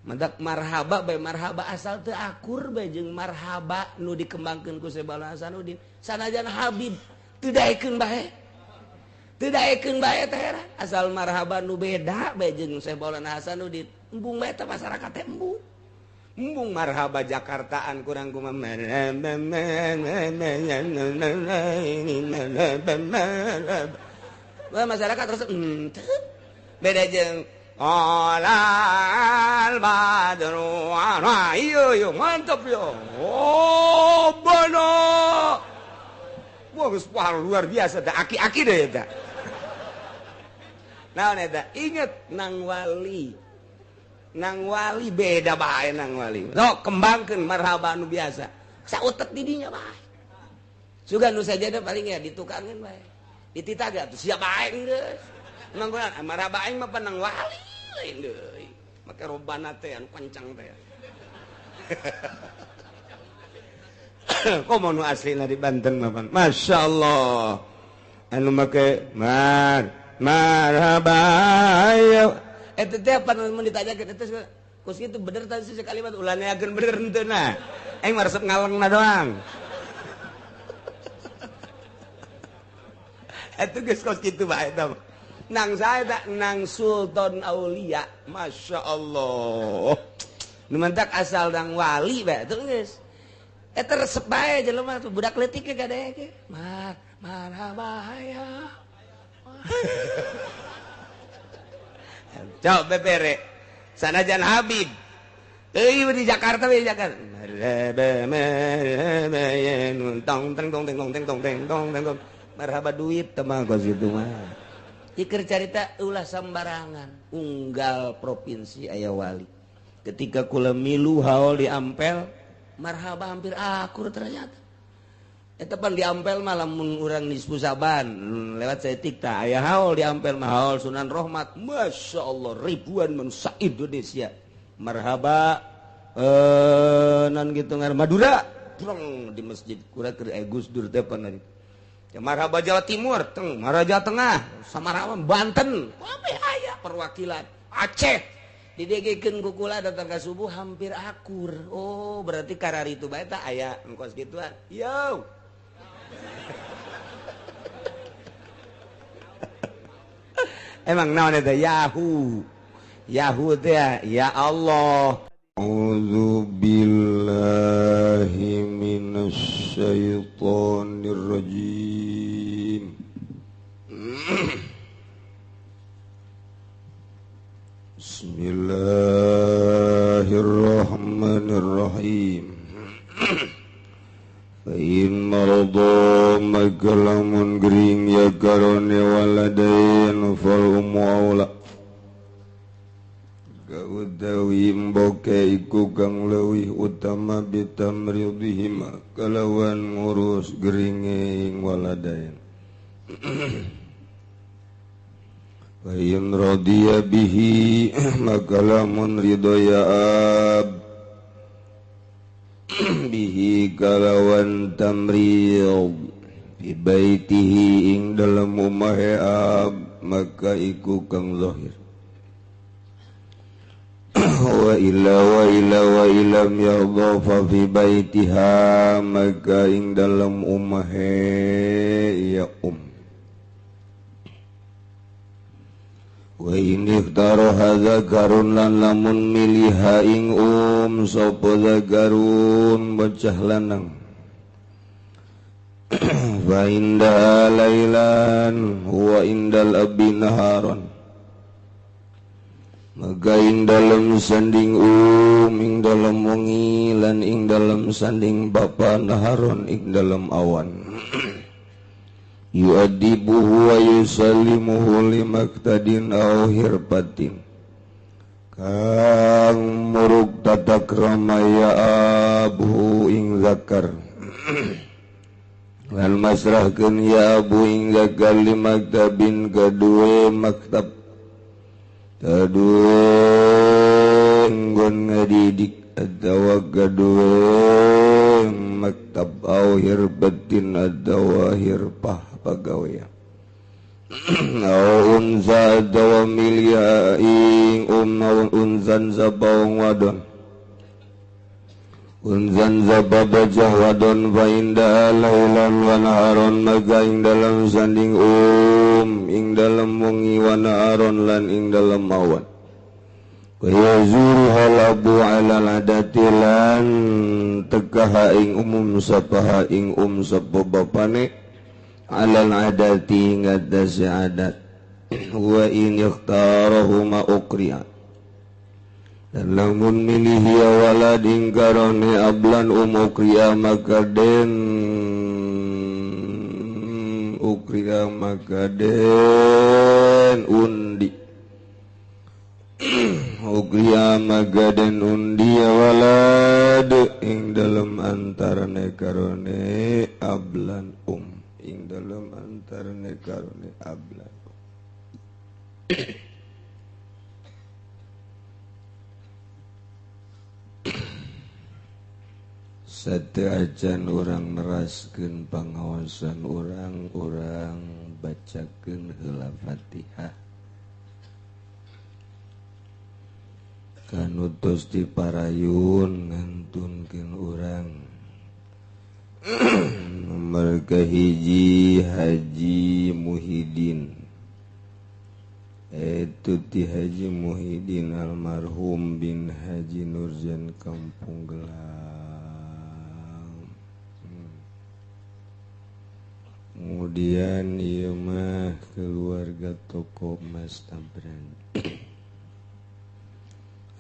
Mantak marhaba bae marhaba asal teu akur bae jeung marhaba nu dikembangkeun ku Syekh Maulana Hasanuddin. Sanajan Habib teu daekeun bae. Teu daekeun bae teh heran. Asal marhaba nu beda bae jeung Syekh Maulana Hasanuddin. Embung bae teh masyarakat teh embung. Embung marhaba Jakartaan kurang kumaha. Masyarakat terus beda jeung Alal badru ana iyo mantap yo. Oh bono. Wah geus luar biasa da aki-aki deh eta. Naon eta? Inget nang wali. Nang wali beda bae nang wali. Sok kembangkeun marhaba nu biasa. Sautet di dinya bae. Sugan nu sajada paling ya ditukangeun bae. Dititah atuh siap bae geus. Emang gua marhaba aing mah panang wali lain deui. Make robana teh anu kencang teh. Komo nu aslina di Banten mah pan. Masyaallah. Anu make marhaba ya. Eta teh pan mun ditanyakeun eta kos kitu bener tadi sih kalimat ulah neakeun bener henteu nah. Aing mah resep ngalengna doang. Eta geus kos kitu bae eta. Nang saya tak nang Sultan Aulia, Masya Allah. Numantak asal nang wali bae tuh geus. Eta resep bae jelema tuh budak leutik ge kadeke. Marhaba ya. Coba bebere. Sanajan Habib. Euy di Jakarta we Jakarta. Tong tong tong tong tong tong tong. Marhaba duit teh mah kos kitu mah. Iker carita ulah sembarangan unggal provinsi aya wali. Ketika kula milu haul di Ampel, marhaba hampir akur ternyata. Eta pan di Ampel mah lamun urang nisfu Saban lewat saeutik tah aya haul di Ampel mah haul Sunan Rohmat. Masya Allah ribuan manusia Indonesia. Marhaba non gitu ngar Madura drong di masjid kura keur Gus Dur teh pan marhaba Jawa Timur, teng, marhaba Jawa Tengah, Samarang, Banten, kabeh aya perwakilan. Aceh didegekeun ku kula datang ka subuh hampir akur. Oh, berarti karari itu bae tah aya engkos gituan. Yo. Emang naon eta Yahoo. Yahoo teh ya Allah. A'udzu billahi minasyaitonir rajim. Bismillahirrahmanirrahim. Fa in maradu maglamun gering ya karone waladain fal ummu aula. Utawi mboke iku kang leuwih utama bitamridihima kalawan ngurus geringe ing waladain. Fa in radiya bihi maka lamun ridho ya ab bihi kalawan tamrid bi baitihi ing dalem omahe ab maka iku kang zahir. Wa illa wa illa wa illam yardha fa fi baitiha maka ing dalem umahe ya um. Wa in ikhtara hadza garun lan lamun miliha ing sapa zagarun bocah lanang fa inda lailan huwa indal abi naharon maka ing dalem sanding ing dalem wengi lan ing dalem sanding bapa naharon ing dalem awan yu'adibuhu wa yusallimuhu limaktadin aw hirbatin kang muruk tata krama ya abu ing zakar lan masrahkeun ya abu ing zakar limaktabin kadue maktab kadue nggon ngadidik atawa kadue maktab aw hirbatin atawa hirpah pagawean aw unza atawa milya ing aw unza unzan sapa wong wadon unzan sapa bocah wadon fa inda lailan wa naharon maka ing dalem sanding ing dalem wengi wa naharon lan ing dalem awan wa yazuruha abu ala adati lan tekaha ing umum sapa ing sapa bapane alal adati ngatasi adat wa in ikhtarahuma ukriya dan lamun milih ya walad ing karone ablan ukriya maka den ukriya maka den undi ukriya maka den undi ya walad ing dalem antarane karone ablan ing dalem antarane karone ablan. Sateuacan urang neraskeun pangaosan urang, urang bacakeun heula Fatihah. Kanu tos diparayun ngantunkeun urang. Nomor kahiji Haji Muhyiddin. Itu ti Haji Muhyiddin almarhum bin Haji Nurjan Kampung Gelam. Kemudian ieu mah keluarga toko Mas Tabran.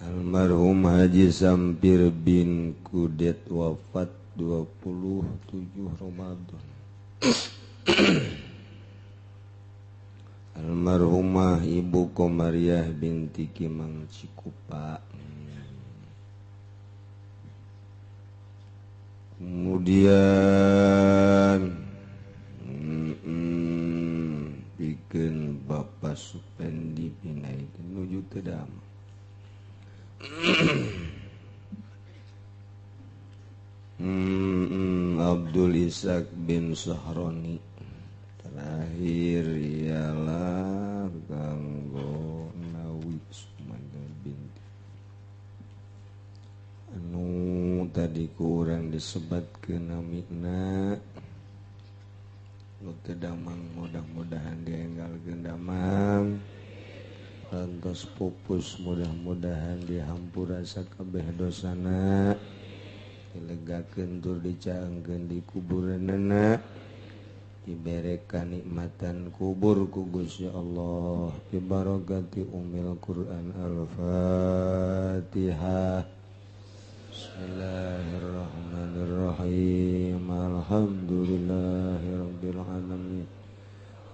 Almarhum Haji Sampir bin Kudet wafat 27 Ramadan. Almarhumah Ibu Komariah binti Kimang Cikupa. Kemudian bikin Bapak Supendi pinaikeun nuju teu damang. Abdul Ishak bin Sahroni. Terakhir ialah kanggo Nawi Sumanda binti anu tadi ku urang disebatkeun namina nu teu damang, mudah-mudahan dienggalkeun damang lantos pupus, mudah-mudahan dihampura sakabeh dosana, dilegakeun tur dicaangkeun di kuburanana, dibere kanikmatan kubur ku Gusti Allah bi barakati umil Quran. Al-Fatihah. Bismillahirrahmanirrahim. Alhamdulillahirabbil alamin.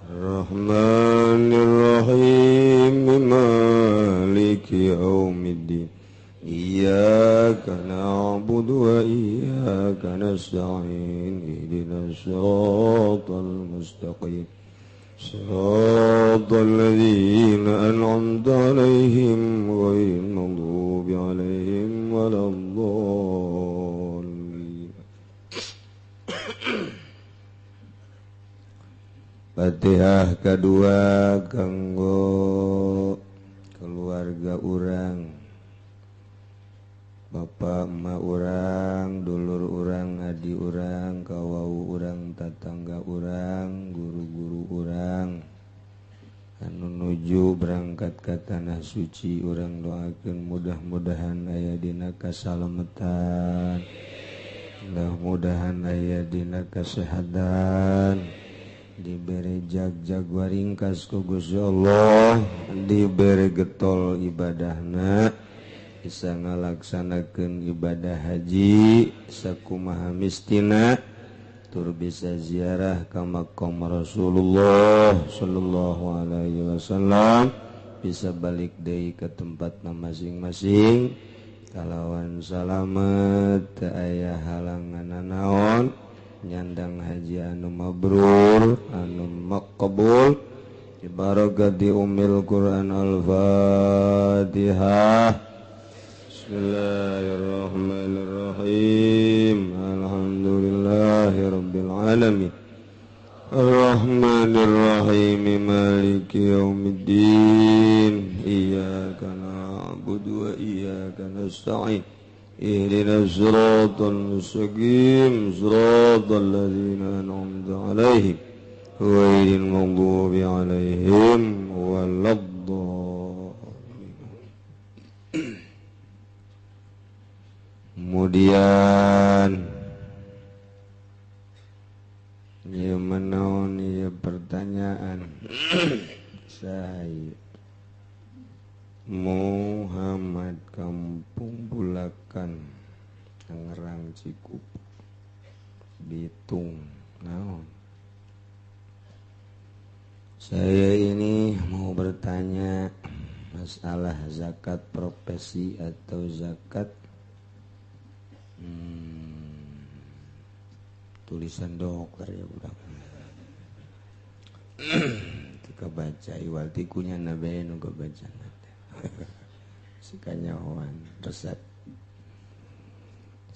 Arrahmanirrahim. Maliki yaumiddin. Iyyaka na'budu wa iyyaka nasta'in. Ihdinas siratal mustaqim. Siratal ladzina an'amta 'alaihim ghairil maghdubi 'alaihim waladdallin. Fatihah kedua kanggo keluarga urang, bapak emak urang, dulur urang, adi urang, kawau urang, tatangga urang, guru-guru urang anu nuju berangkat ka tanah suci, urang doakeun mudah-mudahan aya dina kasalametan, mudah-mudahan aya dina kasehatan, dibere jag-jag waringkas ku Gusti Allah, dibere getol ibadahna, bisa ngalaksanakeun ibadah haji sakumaha mistina, tur bisa ziarah ka makam Rasulullah sallallahu alaihi wasallam, bisa balik deui ke tempatna masing-masing kalawan salamet, teu aya halangan naon, nyandang haji anu mabrur anu maqbul bi barakati umil Quran. Al-Fatihah. Bismillahirrahmanirrahim. Alhamdulillahirabbil alamin. Arrahmanirrahim. Maliki yaumiddin. Iyyaka na'budu wa iyyaka nasta'in. Ihdinas siratal mustaqim, siratal ladzina an'amta 'alaihim ghairil maghdubi 'alaihim waladdallin. Kemudian ya menaun ya pertanyaan saya Muhammad Kampung Bulakan Tangerang Cikupa Bitung naon. Saya ini mau bertanya masalah zakat profesi atau zakat tulisan dokter ya budak. Teu kabaca iwal tikunya nabe nu kabaca. Sikanyahoan resep.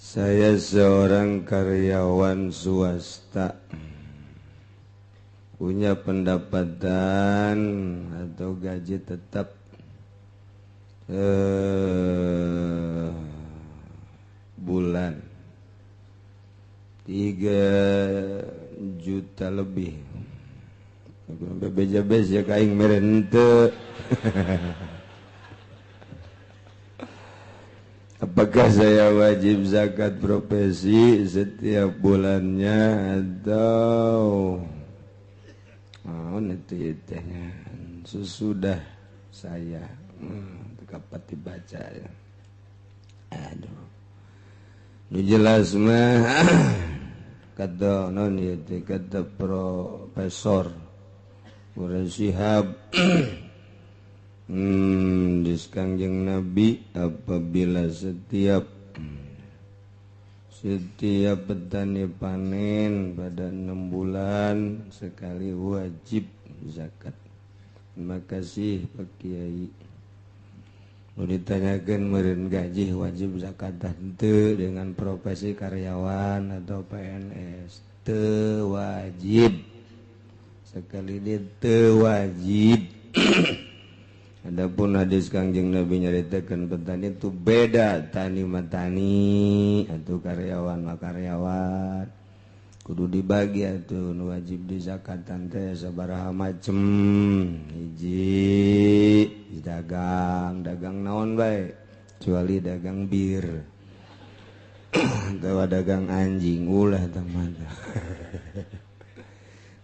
Saya seorang karyawan swasta, punya pendapatan atau gaji tetap bulan 3 juta lebih. Sampai beja-beja ya kaing merente. Apakah saya wajib zakat profesi setiap bulannya atau itu tehnya sesudah saya dapat dibaca ya. Aduh. Nu jelas mah kata non ieu teh kata Profesor Quraish Shihab di Kangjeng Nabi apabila setiap petani panen pada 6 bulan sekali wajib zakat. Terima kasih Pak Kiai. Nu ditanyakeun meureun gaji wajib zakat henteu dengan profesi karyawan atau PNS teu wajib. Sekali dia teu wajib. Adapun hadis Kangjeng Nabi nyaritakeun petani itu beda, tani mah tani atau karyawan mah karyawan. Kudu dibagi atuh nu wajib dizakatan teh sabaraha macem. Hiji dagang, dagang naon bae kecuali dagang bir. Atawa dagang anjing ulah tah mah.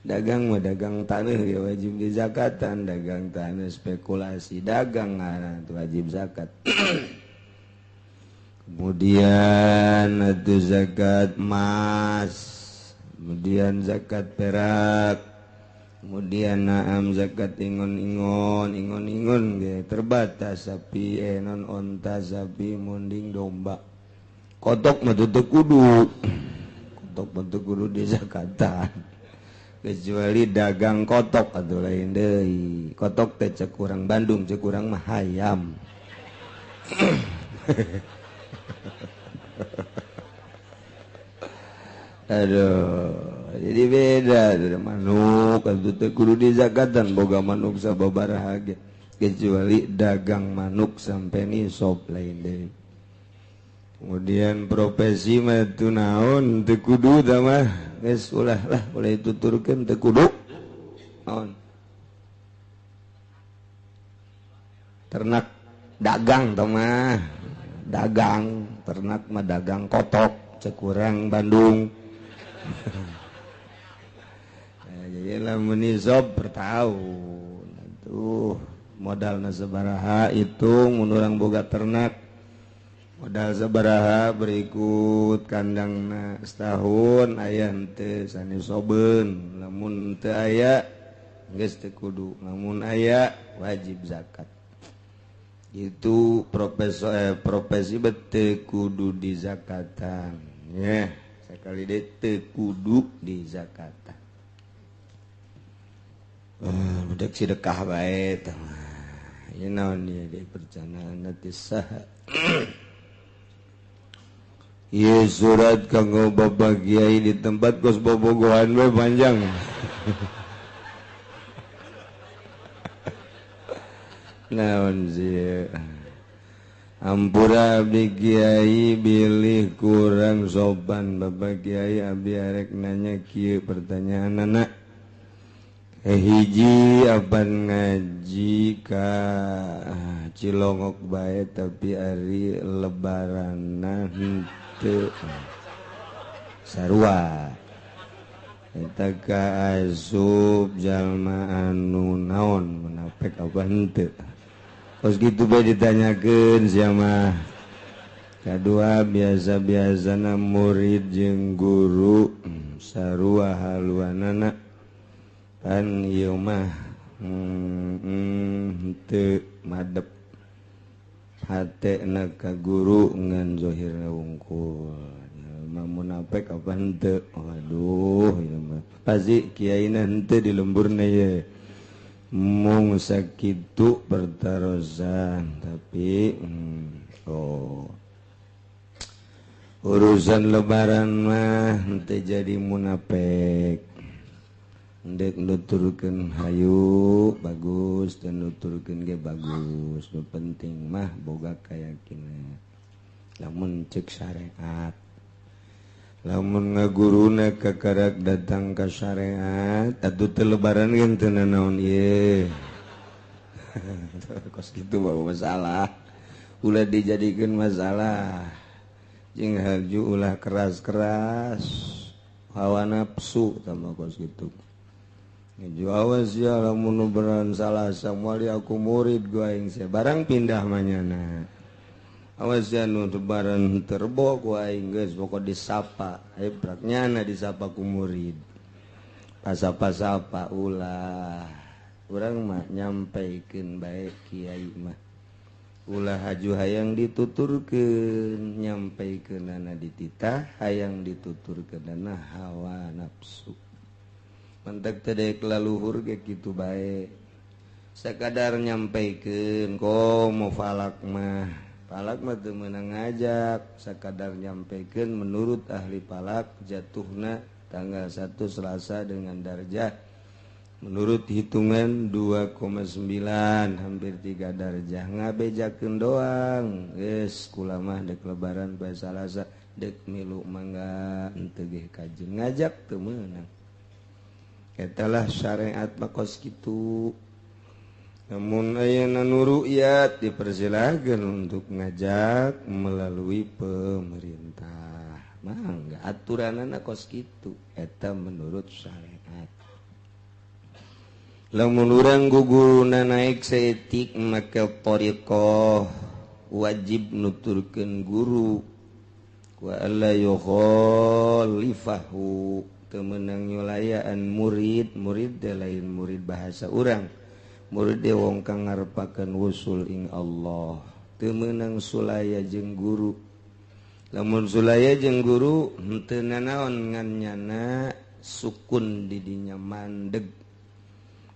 Dagang mah dagang tanah ya wajib dizakatan, dagang tanah spekulasi dagang itu wajib zakat. Kemudian itu zakat emas, kemudian zakat perak, kemudian naam zakat ingon-ingon, ingon-ingon ge terbatas sapi, non onta, sapi, munding, domba. Kotok mah teu kudu. Kotok mah teu kudu dizakatan. Kecuali dagang kotok atau lain deui. Kotok teh cek urang Bandung, cek urang mah hayam. Aduh, jadi beda dari manuk atuh teh kudu dizakatan boga manuk sababaraha ge. Kecuali dagang manuk sampai nisab lain deui. Kemudian profesi mah teu naon teu kudu tah mah. Geus ulah lah ulah dituturkeun teu kudu. Naon? Ternak dagang tah mah. Dagang, ternak mah dagang kotok cek urang Bandung. Nah, jadi lamun nisab per tahun. Atuh modalna sabaraha hitung mun urang boga ternak. Modal sabaraha berikut kandangna setahun aya henteu sanisobeun, lamun teu aya geus teu kudu, lamun aya wajib zakat. Itu profesi teu kudu dizakatan ya, sakali deui teu kudu dizakatan. Budak sedekah bae tah mah. Ieu naon ieu deui perjanaan teh saha. Ieu surat kanggo Bapak Kiai di tempat kos bobogohan we panjang. Naon sih? Ampura abdi kiai bilih kurang sopan Bapak Kiai abdi arek nanya kieu pertanyaan anak. Hiji apan ngaji ka Cilongok bae tapi ari lebaranna henteu sarua. Eta ka asup jalma anu naon munafik apa henteu. Kos kitu bae ditanyakeun sia mah. Kadua biasa-biasana murid jeung guru sarua haluanana. Pan ieu mah teu madep hatena ka guru ngan zahirna wungkul. Jalma munafik apa henteu? Waduh ieu mah pasti kiaina henteu di lemburna ye. Mung sakitu pertarosan tapi oh urusan lebaran mah henteu jadi munafik. Ndek nuturkeun hayu bagus dan nuturkeun ge bagus, nu penting mah boga kayakinan. Lamun cek syariat, lamun ngaguruna kakarak datang ka syariat atuh teu lebaran ge teu nanaon ieu. Kos kitu mah masalah, ulah dijadikeun masalah. Jeung haju ulah keras-keras, hawa nafsu tambah kos kitu. Awas ya lamun beran salah samuali aku murid gua aing sia barang pindah manyana. Awas ya nu lebaran terbo ku aing geus pokok disapa, hebrak nyana disapa ku murid. Pasapa-sapa ulah. Urang mah nyampaikeun bae kiai mah. Ulah haju hayang dituturkeun, nyampaikeunana dititah, hayang dituturkeunana hawa nafsu. Mentek tedek laluhur ge kitu bae. Sakadar nyampaikeun komo falak mah. Falak mah teu meunang ngajak, sakadar nyampaikeun menurut ahli falak jatuhna tanggal 1 Selasa dengan darjah menurut hitungan 2,9 hampir 3 darjah ngabejakeun doang. Geus kula mah dek lebaran bae Salasa dek milu mangga henteu ge kajeun ngajak teu meunang. Etalah syariat makos kitu. Namun ayeuna nu ru'yat dipersilakeun untuk ngajak melalui pemerintah. Mangga aturanana kos kitu eta menurut syariat. Lamun urang guguruna naik saeutik make thariqah wajib nuturkeun guru wa alla yukhalifahu. Temenang nyulayaan murid, murid de lain murid bahasa urang, murid de wong kang ngarepakeun wusul ing Allah. Temenang sulaya jeung guru, lamun sulaya jeung guru henteu nanaon ngan nyana sukun di dinya mandeg.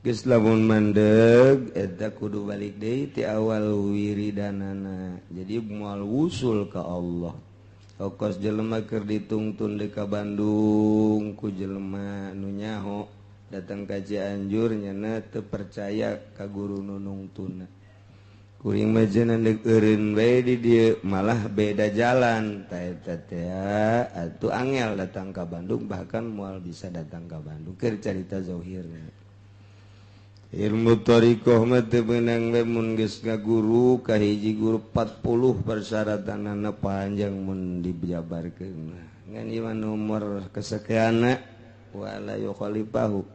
Geus lamun mandeg eta kudu balik deui ti awal wiridanana. Jadi moal wusul ka Allah. Okos jelema keur ditungtun deui ka Bandung ku jelema nu nyaho datang ka Cianjur nyana teu percaya ka guru nu nungtuna. Kuring mah cenah deuk eureun bae di dieu malah beda jalan ta eta teh atuh angel datang ka Bandung bahkan moal bisa datang ka Bandung keur carita zahirna. Ilmu thariqah mah teu meunang we mun geus ngaguru ka hiji guru 40 persyaratanana panjang mun dijabarkeun. Ngan ieu mah nomor kesekianna wala yukhalifahu.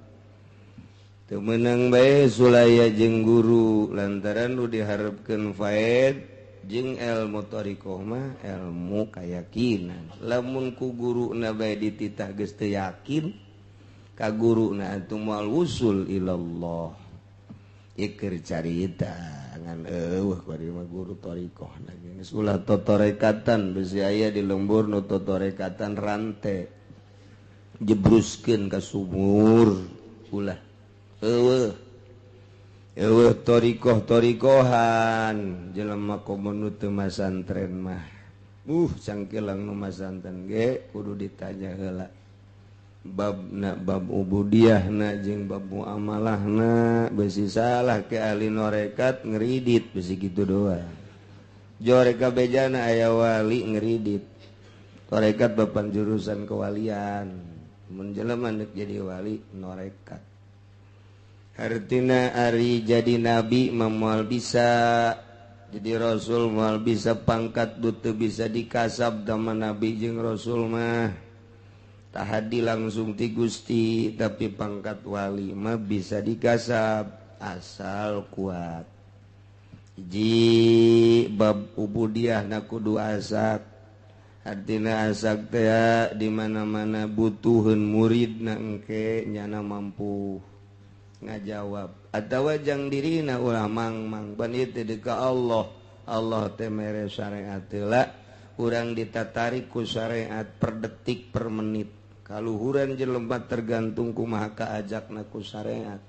Teu meunang bae sulaya jeung guru lantaran nu diharepkeun faed jeung ilmu thariqah mah ilmu kayakinan. Lamun ku guruna bae dititah geus teu yakin ka guruna atuh moal wusul ilallah. Iker carita ngan eueuh kuari mah guru thariqah geus ulah totorekatan besi aya di lembur nu totorekatan rante jebruskeun ka sumur ulah eueuh eueuh thariqah-thariqahan jelema komo nu teu masantren mah cangkelang nu masantren ge kudu ditanya heula babna bab ubudiyahna jeung bab muamalahna besi salah ke ahli norekat ngeridit besi kitu doang. Jore kabejana aya wali ngeridit. Torekat bapan jurusan kewalian. Mun jelema deuk jadi wali norekat. Hartina ari jadi nabi mah moal bisa, jadi rasul moal bisa, pangkat dutu bisa dikasab sama nabi jeung rasul mah. Tahadi langsung ti Gusti, tapi pangkat wali mah bisa dikasab asal kuat. Hiji bab ubudiah na kudu asak. Artina asak teh di mana-mana butuheun murid na engke nyana mampu ngajawab atawa jang dirina ulah mangmang pan ieu teh ka Allah. Allah teh mere syariat heula, urang ditatarik ku syariat per detik per menit. Kaluhuran jelema tergantung kumaha kaajakna ku syariat.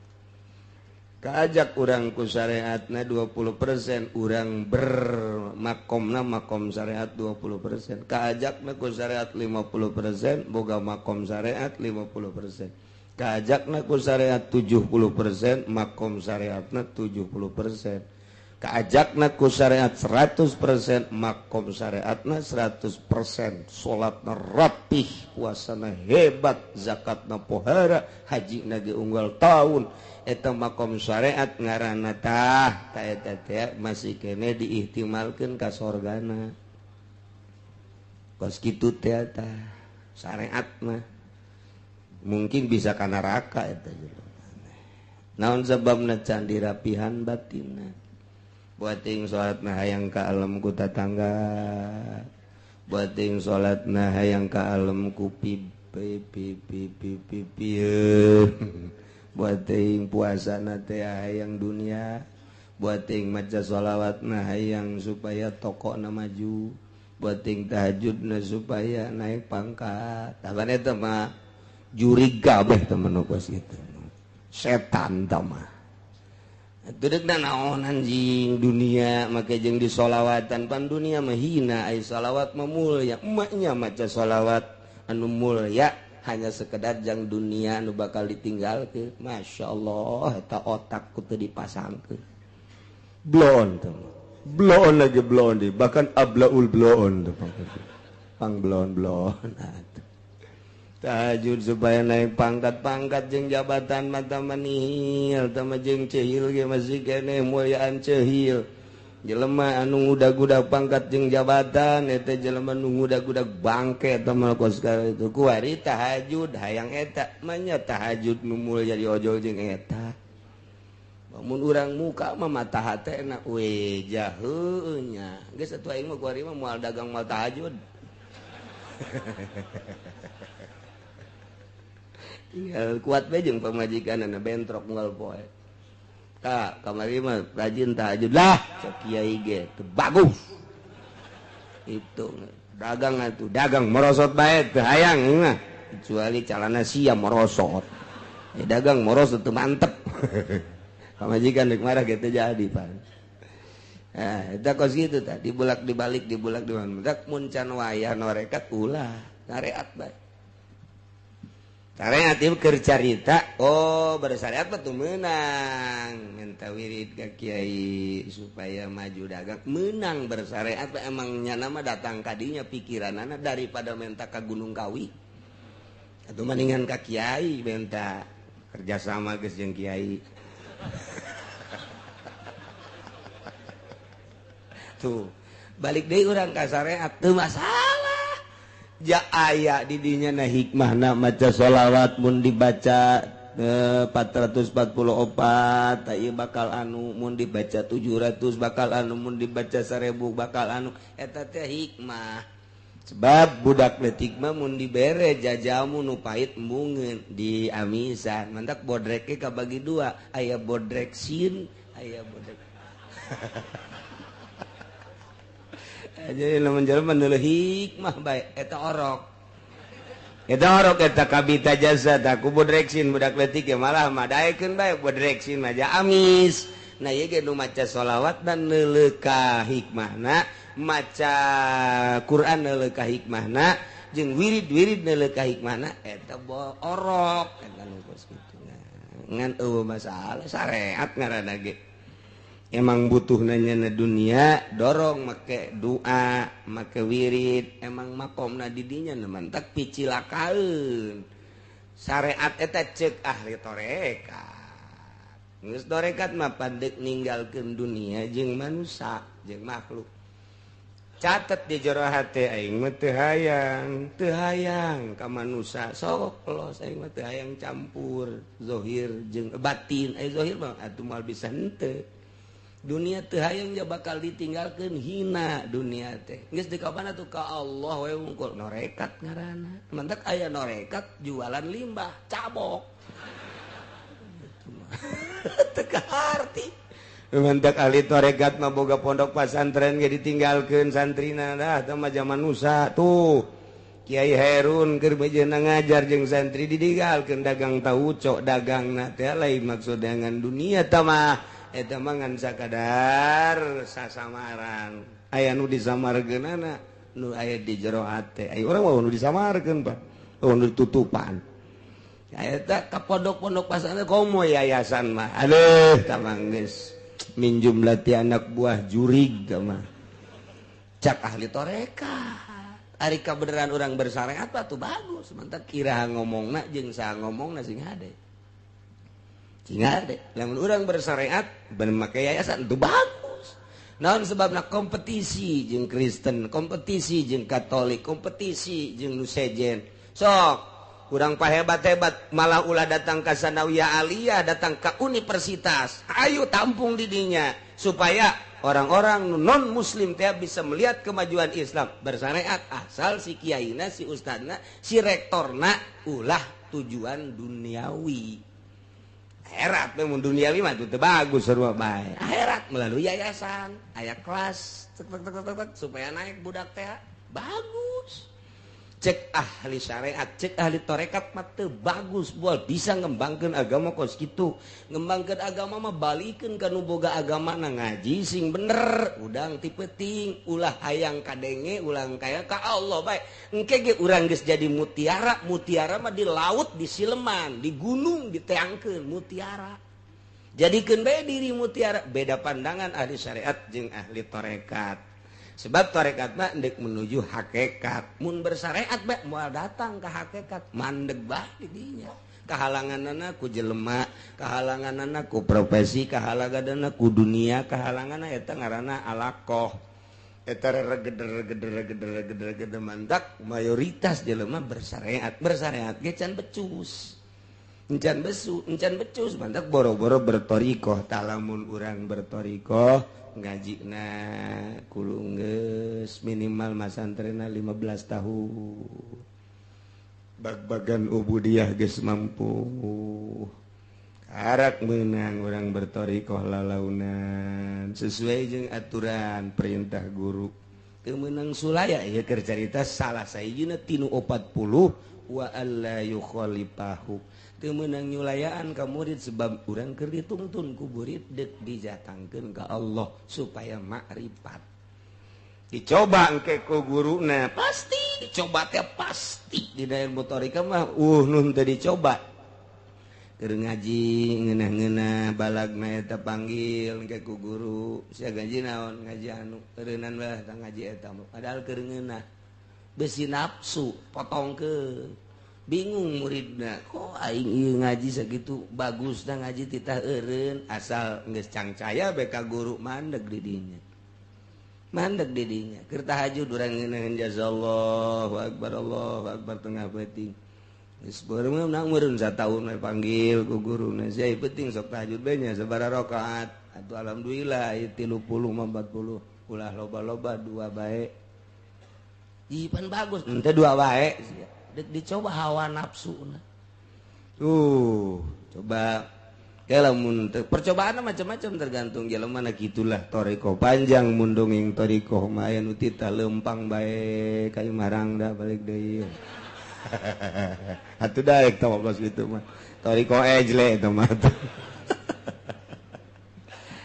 Kaajak urang ku syariatna 20%, urang bermakomna makom syariat 20%. Kaajakna ku syariat 50%, boga makom syariat 50%. Kaajakna ku syariat 70%, makom syariatna 70%. Kaajakna ku syariat 100%, makom syariatna 100%. Salatna rapih, puasana hebat, zakatna pohara, hajina ge unggal taun. Eta makom syariat ngaranna tah, ta eta teh masih kene diihtimalkeun ka sorgana. Kos kitu teh tah syariat mah mungkin bisa ka neraka eta jelema. Naon sababna can dirapihan batinna. Buat ting salatna hayang ka alam ku tatangga, buat ting salatna hayang ka alam ku pi pi pi pi pi pi, buat ting puasana teh hayang dunia, buat ting maca sholawatna hayang supaya tokona maju, buat ting tahajudna supaya naik pangkat. Taban eta mah jurig kabeh temen kos kitu. Setan tah mah. Tudekna naon anjing dunia make jeung disolawatan pan dunia mah hina, ai solawat mah mulya. Emaknya maca solawat anu mulya hanya sekedar jang dunia anu bakal ditinggalkeun. Masya Allah eta otak ku teu dipasangkeun. Bloon teh. Bloon lagi bloon di, bahkan ablaul bloon teh. Pang bloon-bloon atuh. Tahajud supaya naik pangkat-pangkat jeung jabatan mata manihil tama jeung cehil ge masih keneh mulyaan cehil. Jelema anu ngudag-gudag pangkat jeung jabatan eta jelema nu ngudag-gudag bangke eta mah kos itu. Kuari tahajud hayang eta manya tahajud nu mulya diojol jeung eta. Mun urang muka mah mata hatena we jaheuh nya. Geus atuh aing mah kuari mah moal dagang moal tahajud. Tinggal kuat bae jeung pamajikanna bentrok unggal poe. Ka kamari mah rajin tahajud lah cek kiai ge teu bagus. Itu dagang atuh dagang merosot bae teu hayang mah kecuali calana sia merosot. Dagang merosot teu mantep. Pamajikan rek marah ge teu jadi pan. Eta kos kitu tah dibulak dibalik dibulak dibalik mun can wayah norekat ulah ngareat bae. Syariat ieu keur carita, oh bersyariat mah teu meunang minta wirid ka kiai supaya maju dagang, meunang bersyariat mah emang nyana mah datang ka dinya pikiranana daripada minta ka Gunung Kawi. Atuh mendingan ka kiai minta kerjasama geus jeung kiai. Tuh, balik deui urang ka syariat teu masalah. Ja aya di dinya na hikmahna maca sholawat mun dibaca 444 ta ieu bakal anu, mun dibaca 700 bakal anu, mun dibaca 1000 bakal anu, eta teh hikmah. Sebab budak leutik mah mun dibere jajamu nu pahit embungeun di amisan, mantak bodreke kabagi dua, aya bodrek sin, aya bodrek. Jadi lamun jelema neuleuh hikmah bae eta orok. Eta orok eta kabita jasa tah ku bodreksin budak leutik ge malah madaekeun bae bodreksin mah ja amis. Nah ieu ge nu maca sholawat dan neuleuh ka hikmahna, maca Quran neuleuh ka hikmahna, jeung wirid-wirid neuleuh ka hikmahna eta orok eta nu kos kitu. Ngan eueuh masalah syariat ngaranna ge. Emang butuh nanya dunia dorong make doa make wirid emang makomna didinya mantak picilakaeun syariat eta cek ahli torekat. Geus torekat mah pandek ninggalkeun dunia jeung manusia jeung makhluk. Catet di jero hate aing mah teu hayang ka manusia sok los aing mah teu hayang campur zahir jeung batin. Ai zahir mah atuh moal bisa henteu. Dunia teu hayang ja bakal ditinggalkeun hina dunia teh. Geus dikapan atuh ka Allah we wungkul norekat ngaranna. Mantak aya norekat jualan limbah cabok. Teu kaharti. Mantak ahli torekat mah boga pondok pasantren ge ditinggalkeun santrina dah teh mah zaman nusa tuh. Kiai Herun keur bejeuna ngajar jeung santri ditinggalkeun dagang tauco dagangna teh lain maksud dengan dunia teh mah. Eta mah ngan sakadar sasamaran aya nu disamarkeunana nu aya di jero hate aya urang mah nu disamarkeun Pak nu ditutupan eta ka pondok-pondok pasantren komo yayasan mah aduh tah mah geus minjum latih anak buah jurig tah mah cak ahli tarekat. Ari kabeneran urang bersyariat mah tuh bagus mantap kira ngomongna jeung saha ngomongna sing hade. Ingat, lamun urang bersyariat ben make yayasan itu bagus. Naon sebabna kompetisi jeung Kristen, kompetisi jeung Katolik, kompetisi jeung nu sejen. Sok, urang pahebat-hebat malah ulah datang ka sanawiyah aliyah, datang ka universitas. Ayo tampung di dinya supaya orang-orang non muslim teh bisa melihat kemajuan Islam bersyariat asal si kiaina, si ustadna, si rektorna ulah tujuan duniawi. Akhirat memang duniawi mah teu bagus sarua bae. Akhirat melalui yayasan, aya kelas tek tek tek tek supaya naik budak teh bagus. Cek ahli syariat, cek ahli tarekat mah teu bagus bual bisa ngembangkeun agama kos kitu. Ngembangkeun agama mah balikeun ka nu boga agama na ngaji sing bener, udang ti peuting, ulah hayang kadenge, ulah kaya ka Allah bae. Engke ge urang geus jadi mutiara, mutiara mah di laut, di sileman, di gunung diteangkeun mutiara. Jadikeun bae diri mutiara, beda pandangan ahli syariat jeung ahli tarekat. Sebab tarekat mah ndek menuju hakikat. Mun bersyariat bae moal datang ka hakikat, mandeg bae di dinya. Kahalanganana ku jelema, kahalanganana ku profesi, kahalanganana ku dunia, kahalanganana eta ngaranna alaqah. Eta regeder-regeder-regeder-regeder mantak mayoritas jelema bersyariat, bersyariat ge can becus. Encan besu, encan becus mantak boro-boro bertorikoh. Talamun urang bertorikoh ngajina kudu geus minimal masantrena 15 tahun. Bag-bagan ubudiyah geus mampu. Karak meunang urang bertorikoh lalaunan sesuai jeung aturan perintah guru. Teu meunang sulaya ieu keur carita salah sahijina tinu 40 wa alla yukhalifahu. Teu meunang nyulayaan ka murid sebab urang keur dituntun ku murid deuk dijatangkeun ka Allah supaya makrifat. Dicoba engke ku guruna pasti dicoba teh pasti di ilmu thariqah mah nun teu dicoba. Keur ngaji ngeunah-ngeunah balagna eta panggil engke ku guru sia gaji naon ngaji anu eureunnan bae tah ngaji eta padahal keur ngeunah besi nafsu potongkeun. Bingung muridna kok aing ieu ngaji sakitu bagusna ngaji titah eureun asal geus cangcaya bae ka guru mandeg di dinya. Mandeg di dinya keur tahajud urang ngeunaheun jazallahu akbar Allahu akbar tengah peuting. Geus beureum nang meureun sataun we panggil ku guruna sia peuting sok tahajud bae nya sabaraha rakaat. Atuh alhamdulillah ieu 30 mah 40 ulah loba-loba dua bae. Ih pan bagus henteu dua bae sia. Dicoba hawa nafsu tuh coba lamun percobaan macam-macam tergantung jelema na gitulah toriko panjang mun dongeng toriko mah aya nu tita lempang bae kayu marang dah balik deui. Atuh daek tah kos kitu mah toriko ejle eta mah.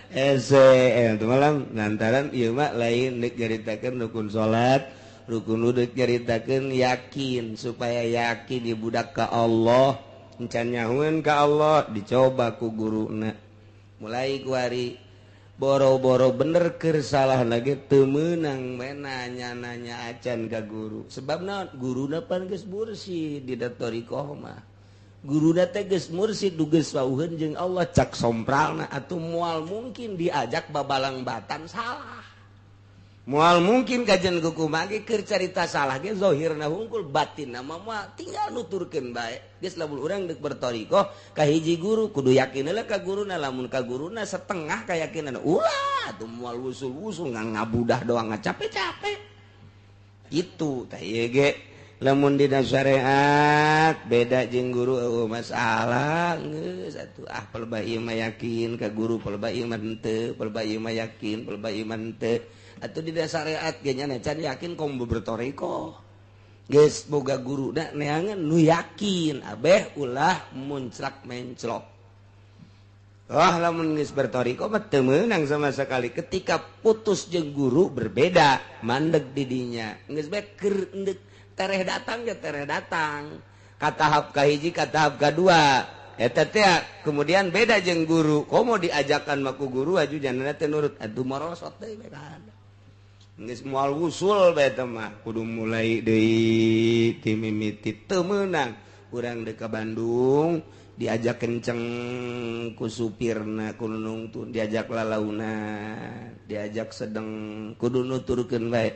Ese itu malam lantaran ieu mah lain deuk nyaritakeun rukun salat, rukun wudu nyaritakeun yakin supaya yakin di budak ka Allah, encan nyahueun ka Allah dicoba ku guruna. Mulai ku hari Boro-boro bener keur salah lagi teu meunang we nanya-nanya acan ka guru. Sebab naon? Guruna pan geus mursid di thoriqoh mah. Guruna teh geus mursid geus wauheun jeung Allah cak sompralna atuh moal mungkin diajak babalang batan salah. Moal mungkin kajian kumaha ge keur carita salah ge zahirna hungkul batinna mah moal tinggal nuturkeun bae. Geus lamun urang deuk berthoriqoh ka hiji guru kudu yakin heula ka guruna, lamun ka guruna setengah kayakinan ulah atuh moal wusul-wusul ngabudah doang ngacape-cape. Itu tah ieu ge lamun dina syariat beda jeung guru eueuh masalah geus atuh ah pelebah ieu mah yakin ka guru, pelebah ieu mah henteu, pelebah ieu mah yakin, pelebah ieu mah henteu. Atuh di syariat ge nya can yakin komo berthoriqoh. Geus boga guru da neangan nu yakin abeh ulah munclak menclok. Wah lamun geus berthoriqoh mah teu meunang sama sekali. Ketika putus jeung guru berbeda mandeg di dinya. Geus bae keur endek tereh datang ya tereh datang. Ka tahap kahiji ka tahap kadua. Eta teh kemudian beda jeung guru. Komo diajakan mah ku guru aju janana teh nurut atuh morosot deui bae kana. Geus moal wusul bae teh mah kudu mulai deui ti mimiti teu meunang. Urang deuk ka Bandung diajak kenceng ku supirna ku nungtun, diajak lalauna, diajak sedeng kudu nuturkeun bae.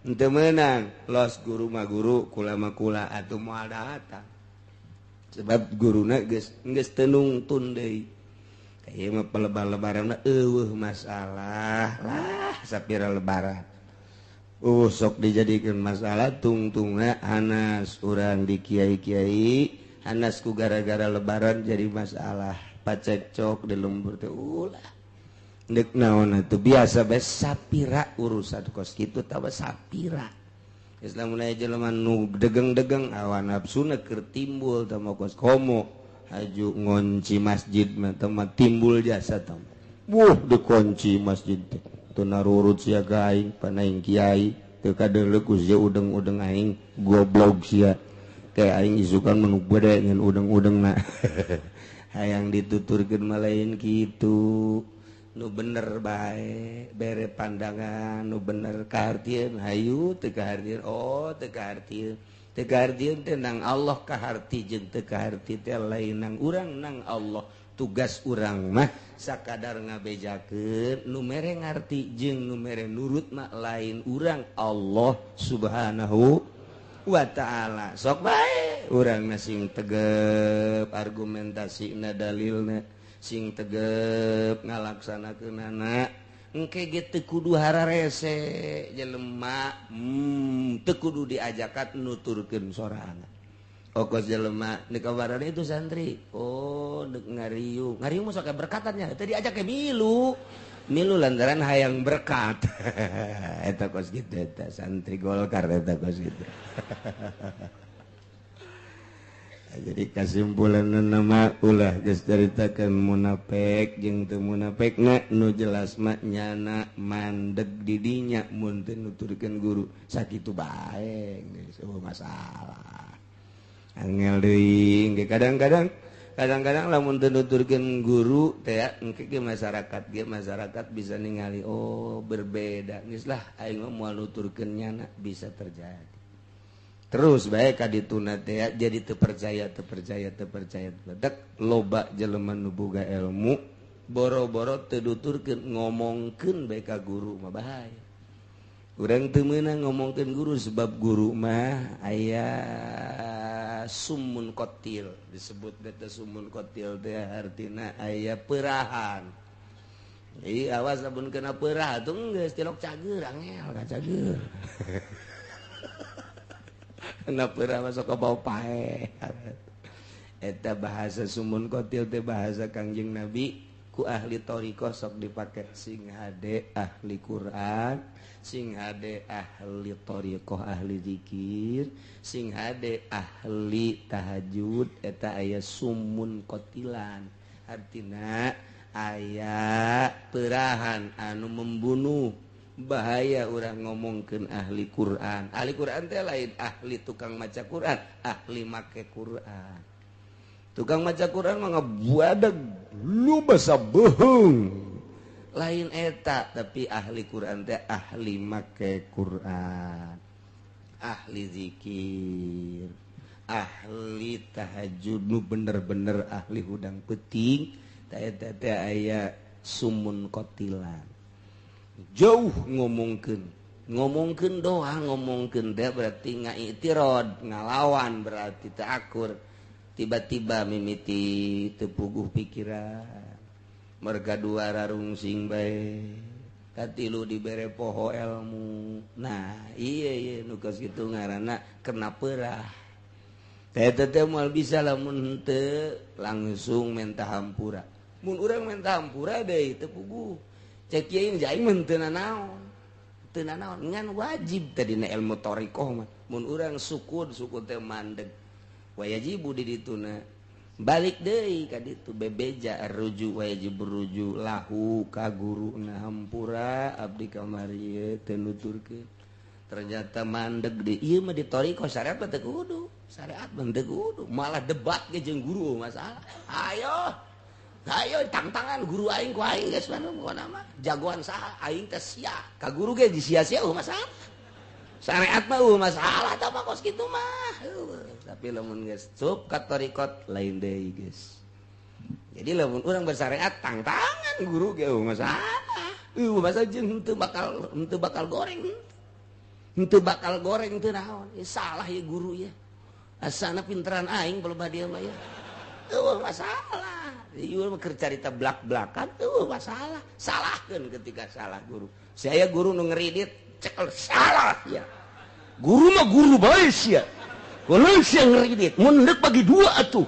Henteu meunang los guru mah guru kula mah kula atuh moal datang. Sebab guruna geus geus teu nungtun deui. Ieu mah pelebar-lebaranna eueuh masalah lah sapira lebaran. Sok dijadikan masalah tungtungna hanas urang di kiai-kiai hanas ku gara-gara lebaran jadi masalah pacekcok di lembur teh ulah deuk naon atuh biasa bae sapira urusan kos kitu tawa sapira. Geus lamun aya jelema nu degeng-degeng hawa nafsuna keur timbul teh mah kos komo haju ngonci masjid mah teh mah timbul jasa teh. Wuh dikunci masjid teh. Teu narurut sia ka aing panaing kiai teu kadeuleu ku sia udeng-udeng aing goblok sia. Kayak aing isukan menu gede ngan udeng-udengna. Hayang dituturkeun mah lain kitu. Nu bener bae bere pandangan nu bener kahartieun hayu teu kahartieun oh teu kahartieun. Teu kahartieun teh nang Allah kaharti jeung teu kaharti teh lain nang urang nang Allah. Tugas urang mah sakadar ngabejakeun nu mere ngarti jeung nu mere nurut mah lain urang Allah Subhanahu wa ta'ala. Sok bae urang mah sing tegep argumentasina dalilna sing tegep ngalaksanakeunana engke ge teu kudu hararese jelema teu kudu diajakan nuturkeun sorangan. Okos jelema dikabaran itu santri. Oh, dek ngariung. Ngariung mah sok berkatannya. Teu diajak ke milu. Milu lantaran hayang berkat. Eta kos kitu eta santri Golkar eta kos kitu. Jadi kesimpulan nama ulah geus caritakeun munafik jeung teu munafik nu jelas mah nyana mandeg di dinya mun teu nuturkeun guru. Sakitu bae geus eueuh masalah. Angel deui ge kadang-kadang lamun teu nuturkeun guru teh engke ge masyarakat bisa ningali oh berbeda geus lah aing mah moal nuturkeun nyana bisa terjadi. Terus bae ka dituna teh jadi teu percaya dek loba jelema nu boga ilmu boro-boro teu nuturkeun ngomongkeun bae ka guru mah bahaya. Urang teu meunang ngomongkeun guru sebab guru mah aya sumun kotil disebut beta sumun kotil teh artina aya perahan. Ih awas lamun kena perah atuh geus tilok cager angel ka cager. Kena perah masuk ka bau paeh. Eta bahasa sumun kotil teh bahasa Kangjeng Nabi ku ahli thoriqoh sok dipake sing hade ahli Quran, sing hade ahli thoriqoh ahli zikir, sing hade ahli tahajud eta aya sumun kotilan artina aya perahan anu membunuh. Bahaya urang ngomongkeun ahli Quran. Ahli Quran teh lain ahli tukang maca Quran, ahli make Quran. Tukang maca Quran mah ngabuadeg lu basa beuheung. Lain eta, tapi ahli Quran teh ahli make Quran, ahli zikir, ahli tahajud, nu bener-bener ahli hudang peuting. Tah eta teh aya sumun kotilan. Jauh ngomongkeun, ngomongkeun doang, ngomongkeun teh berarti ngaitirod, ngalawan, berarti teu akur. Tiba-tiba mimiti teu puguh pikiran. Merga dua rarungsing bae, katilu dibere poho ilmu. Nah, iya iya nu kos kitu ngaranna kena peurah. Teh teh moal bisa lamun henteu langsung menta hampura. Mun urang menta hampura deui teu puguh. Cek kieu aing mah teu nanaon. Teu nanaon ngan wajib teh dina ilmu thariqah mah. Mun urang sukun, sukun teh mandeg. Wajibu di dituna. Balik deui ka ditu bebeja ruju wajib ruju lahu ka guruna hampura abdi kamari ieu teu nuturkeun. Ternyata mandeg di ieu mah di thariqah syariat mah teu kudu. Syariat mah teu kudu, malah debat ge jeung guru masalah. Ayo. Ayo tangtangan guru aing ku aing geus mah pokona mah jagoan saha aing teh sia. Ka guru ge disia-sia eueuh masalah. Syariat mah eueuh masalah tah mah kos kitu mah. Tapi lamun geus cup ka thariqat lain deui geus. Jadi lamun urang bersyariat tangtangan guru ge eueuh masalah. Eueuh masalah jeung henteu bakal goreng. Henteu bakal goreng teu naon. Salah ya guru ya. Asana pinteran aing pelebah dia mah ya. Eueuh masalah. Ieu mah keur carita blak-blakan eueuh masalah. Salahkeun ketika salah guru. Saya guru nu ngeridit cekel salah ya. Guru mah guru bae sia. Kalau sia ngeridit mun deuk bagi dua atuh.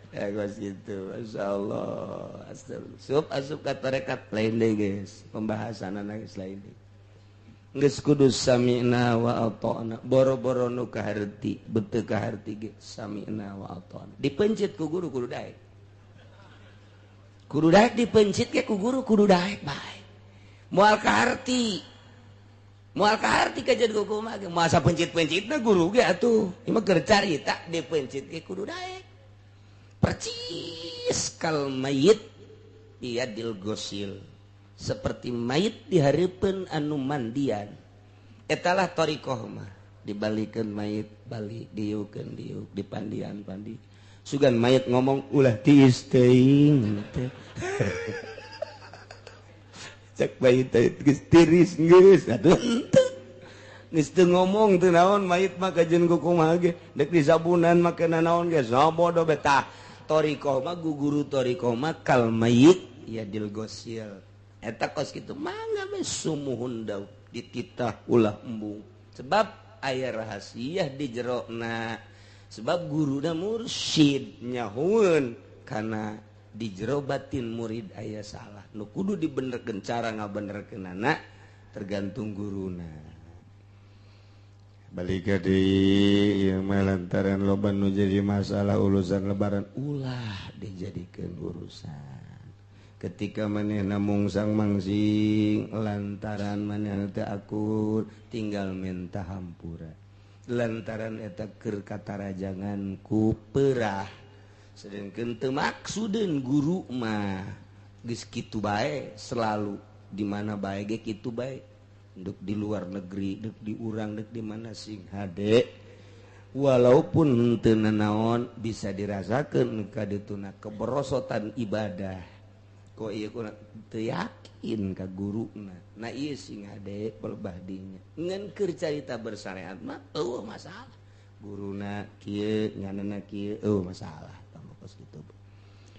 Ya guys itu, masyaallah. Asup asup ka tarekat lain deui guys. Pembahasanna geus lain deui. Geus kudu sami'na wa ata'na. Boro-boro nu kaharti, beuteung kaharti ge sami'na wa ata'na. Dipencit ku guru kudu daek. Kudu daek dipencit ge ku guru kudu daek bae. Moal kaharti. Moal kaharti kajeun ku kumaha ge masa pencit-pencitna guru ge atuh. Ieu mah keur carita dipencit ge kudu daek. Percis kal mayit biadil gosil. Seperti mayit dihareupeun anu mandian. Etalah thariqah mah. Dibalikeun mayit balik, diukeun diuk, dipandian pandi. Sugan mayit ngomong ulah tiis teuing teh. Cek mayit teh geus tiris geus atuh henteu. Geus teu ngomong teu naon mayit mah kajeun ku kumaha ge deuk disabunan make nanaon ge sabodo betah. Thariqah mah guru thariqah mah kal mayit yadil gosil. Eta kos kitu mangga we sumuhun daun dititah ulah embung. Sebab aya rahasia di jerona. Sebab guruna mursyid nyahueun kana di jero batin murid aya salah. Nu kudu dibenerkeun cara ngabenerkeunana tergantung guruna. Balik ka deui ieu mah lantaran loba nu jadi masalah urusan lebaran ulah dijadikeun urusan. Ketika manehna mungsang mangsing lantaran manehna teu akur tinggal minta hampura. Lantaran eta keur katarajangan ku peurah. Sedengkeun teu maksudeun guru mah geus kitu bae selalu di mana bae ge kitu bae. Dek di luar negeri, dek di urang, dek di mana sing hade. Walaupun teu nanaon bisa dirasakeun ka dituna keberosotan ibadah. Kok ieu kurang teu yakin ka guruna. Nah ieu sing hade pelebah dinya. Ngan keur carita bersyariat mah eueuh masalah. Guruna kieu, nyanana kieu eueuh masalah. Tambah kos kitu.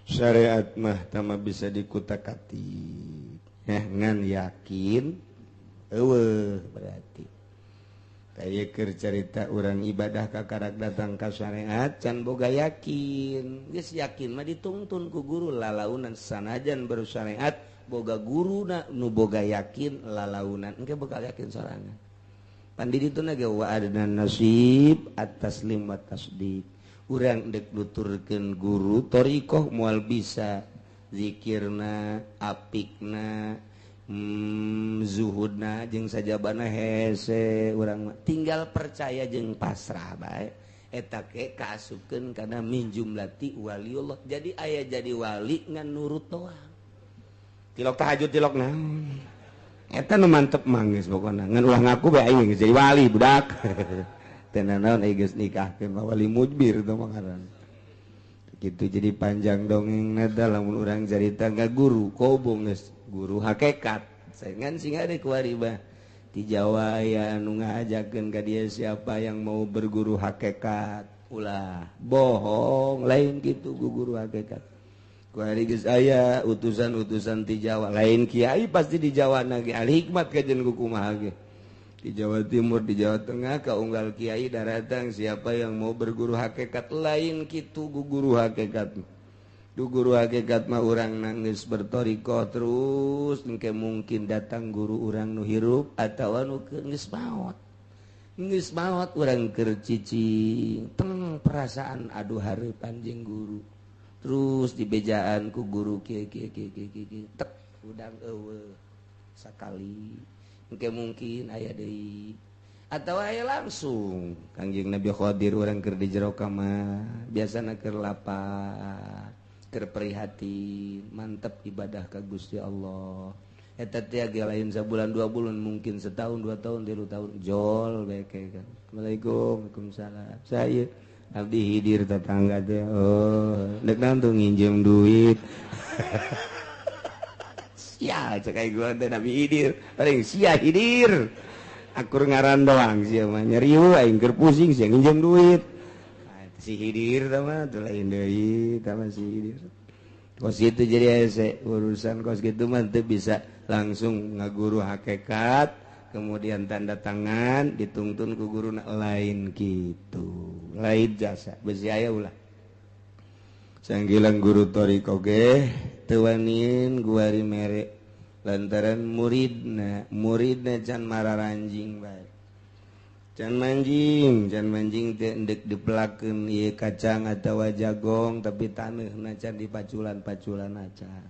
Syariat mah tama bisa dikutak-atik. Ngan yakin eueuh berarti. Kayak keur carita urang ibadah kakarak datang ka syariat can boga yakin. Geus yakin mah ditungtun ku guru lalaunan sanajan bersyariat boga guruna nu boga yakin lalaunan engke bakal yakin sorangan. Pan di ditu ge wa adna nasib at-taslim wa tasdiq. Urang deuk nuturkeun guru thariqah moal bisa zikirna, apikna, zuhudna jeung sajabana hese urang mah tinggal percaya jeung pasrah bae. Eta ke kaasupkeun kana min jumlati waliullah. Jadi aya jadi wali ngan nurut doang. Tilok tahajud tilok naon. Eta nu mantep mah geus pokona. Ngan ulah ngaku bae aing geus jadi wali budak. Teu naon aing geus nikahkeun mah wali mujbir teh mah ngaran. Gitu jadi panjang dongeng eta lamun urang carita ka guru kobong geus guru hakikat. Saingan sing ada kuari bah. Di Jawa aya anu ngajakeun ka dia siapa yang mau berguru hakikat, ulah bohong lain kitu guru hakikat. Kuari geus aya utusan-utusan ti Jawa, lain kiai pasti di Jawa na ge al hikmat kajen ku kumaha ge. Di Jawa Timur, di Jawa Tengah kaunggal kiai daratang siapa yang mau berguru hakikat, lain kitu guru hakikat. Du guru hakikat mah urang nangis bertorikoh terus engke mungkin datang guru urang nu hirup atawa nu geus maot. Geus maot urang keur cicing teng perasaan aduh hareupan jeung guru. Terus dibejaan ku guru kieu kieu kieu kieu kieu tek udang eueuh sakali. Engke mungkin aya deui atawa aya langsung Kangjeng Nabi Khadir urang keur di jero kamar biasana keur lapar terprihatin mantep ibadah ka Gusti Allah. Eta teh ge lain sabulan 2 bulan mungkin setahun 2 tahun 3 tahun jol bae kan. Assalamualaikum. Waalaikumsalam. Saya abdi hidir tetangga teh. Oh, dek naon tuh nginjem duit. Sia cek aing gua teh Nabi Hidir. Paling sia Hidir. Akur ngaran doang sia mah nyeriu aing keur pusing sia nginjem duit. Si Hidir tah mah teu lain deui tah mah si Hidir. Kos itu jadi hese urusan kos kitu mah teu bisa langsung ngaguru hakikat kemudian tanda tangan dituntun ku guru lain kitu. Lain jasa besi aya ulah. Sanggilang guru thoriqoh ge teu wanin guari mere lantaran muridna muridna can mararanjing bae. Can manjing teh endek dipelakeun ieu kacang atawa jagong tapi taneuhna can dipaculan-paculan acan.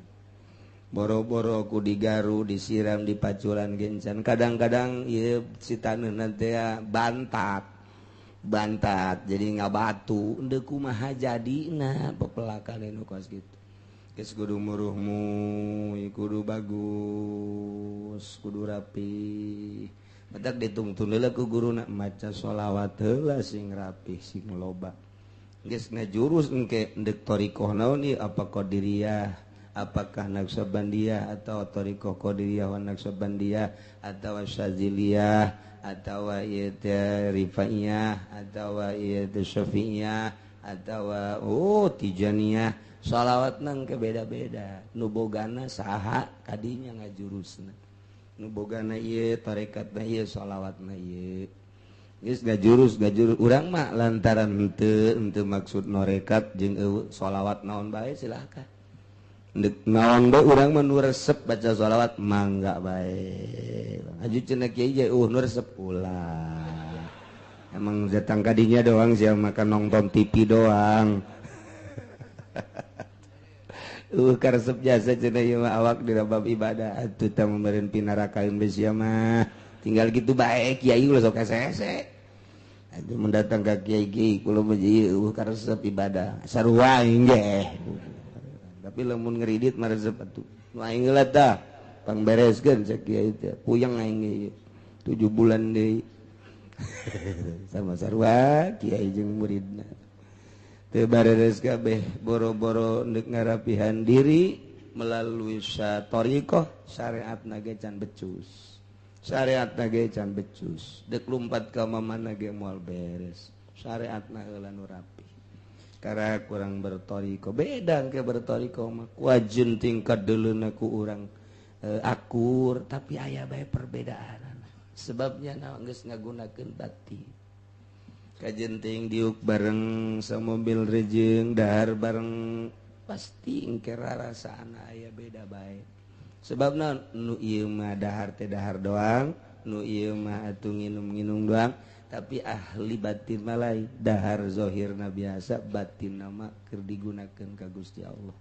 Boro-boro ku digaru disiram dipaculan gencan. Kadang-kadang ieu si taneuhna teh bantat. Bantat jadi ngabatu endek kumaha jadina pepelakan nu kos kitu. Geus kudu muruhmu, kudu bagus, kudu rapi. Batak ditungtun heula ku guruna maca sholawat heula sing rapih sing loba. Geus ngajurus engke endek thoriqoh naon ieu apa qadiriyah, apakah naqsabandiyah atau thoriqoh qadiriyah wa naqsabandiyah atau syaziliyah atau ieu teh rifaiyah atau ieu teh syafi'iyah atau oh tijaniyah. Sholawatna engke beda-beda. Nu bogana saha kadinya ngajurusna. Nu bogana ieu tarekatna ieu sholawatna ieu. Geus gajurus urang mah lantaran henteu maksud norekat jeung eueuh sholawat naon bae silahkan. Ndek naon bae urang mah nu resep baca sholawat mangga bae. Aju cenah kiai ge nu resep ulah. Emang datang kadinya doang sia makan nonton TV doang. Karesep jasa cenah ieu mah awak di bab ibadah atuh tah meureun pinarakaeun bae sia mah. Tinggal gitu bae kiai ulah sok hese-hese. Atuh mun datang ka kiai ge kula mah ieu karesep ibadah. Sarua aing ge. Tapi lamun ngeridit mah resep atuh. Nu aing heula tah pangbereskeun cek kiai teh. Puyeng aing ge 7 bulan deui. Sama sarua kiai jeung muridna. Teu bareres kabeh boro-boro ndek ngarapihan diri melalui thoriqoh syariatna ge can becus. Syariatna ge can becus. Dek lumpat ka mamana ge moal beres. Syariatna heula nu rapi. Karena kurang berthoriqoh beda ke berthoriqoh mah kuajun tingkat deuleuna ku urang akur tapi aya bae perbedaan. Sebabnya naon geus ngagunakeun batin. Kajenting diuk bareng samobil rejeng dahar bareng pasti engke rarasaan aya beda bae. Sebabna nu ieu mah dahar teh dahar doang, nu ieu mah atuh nginum-nginum doang, tapi ahli batin mah lain. Dahar zahirna biasa, batinna mah keur digunakeun ka Gusti Allah.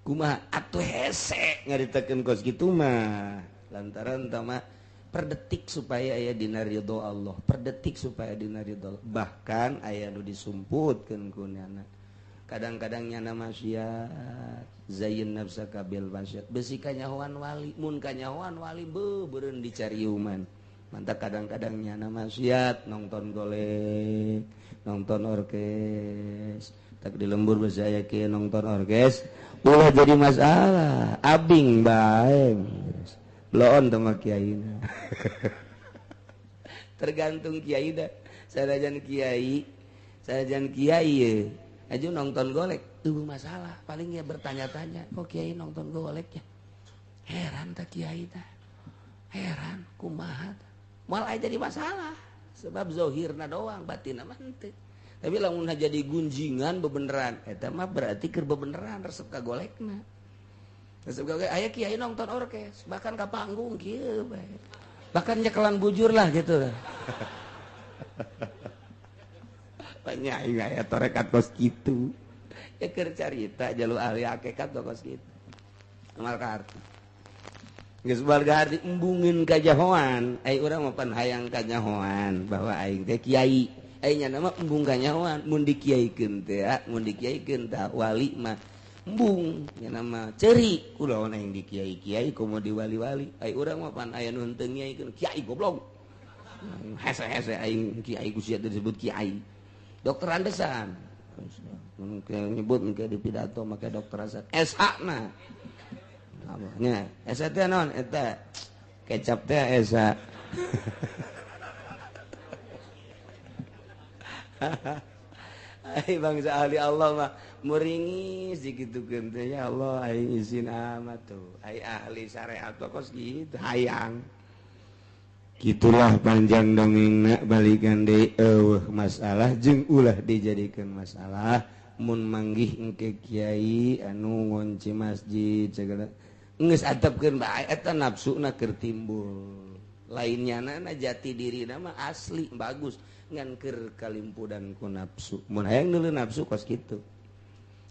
Kumaha atuh hese ngaritakeun kos kitu mah lantaran tah mah Per detik supaya aya dina ridho Allah, per detik supaya dina ridho Allah. Bahkan aya nu disumputkeun ku nyana. Kadang-kadang nyana maksiat, zayin nafsaka bil maksiat. Besi kanyahoan wali, mun kanyahoan wali beureun dicariuman. Mantap kadang-kadang nyana maksiat, nonton golek, nonton orkes. Tak di lembur besi aya kieu nonton orkes, ulah jadi masalah, abing bae. Loon sama kiai. Tergantung kiai dah. Sanajan kiai ye. Aja nonton golek tuh masalah. Paling ya bertanya-tanya, kok kiai nonton golek ya? Heran tak kiai dah. Heran kumaha. Malah jadi masalah. Sebab zohirna doang, batinna mah henteu. Tapi lamun jadi gunjingan bebeneran, eta mah berarti keur bebeneran resep ka golekna. Resep ka golek aya kiai nonton orkes, bahkan ka panggung kieu bae. Bahkan nyekelan bujur lah gitu. Banyak aya tarekat kos kitu. Ya keur carita jalu ahli hakikat kos kitu. Amal ka arti. Geus warga arti embungin kajahoan, ai urang mah pan hayang kanyahoan bahwa aing teh kiai. Ai nya mah embung kanyahoan, mun dikiaikeun teh, mun dikiaikeun tah wali mah embung nya nama ceri kula aing di kiai-kiai komo di wali-wali. Ai urang mah pan aya nu henteu ngiaikeun kiai goblok. Hese-hese aing kiai ku sia disebut kiai. Dokter Andesan mungkin nyebut mungkin di pidato make dokter Andesan SH na. Nya SH teh naon eta kecap teh SH. Ai bangsa ahli Allah mah muringis dikitukeun teh ya Allah aing izin amat tuh. Ai ahli syariat kos kitu hayang. Gitulah panjang dongengna balikan deui eueuh masalah jeung ulah dijadikeun masalah mun manggih engke kiai anu ngonci masjid segala geus atepkeun bae eta nafsuna keur timbul. Lainnya na jati dirina mah asli bagus ngan keur kalimpudan ku nafsu. Mun hayang deuleu nafsu kos kitu.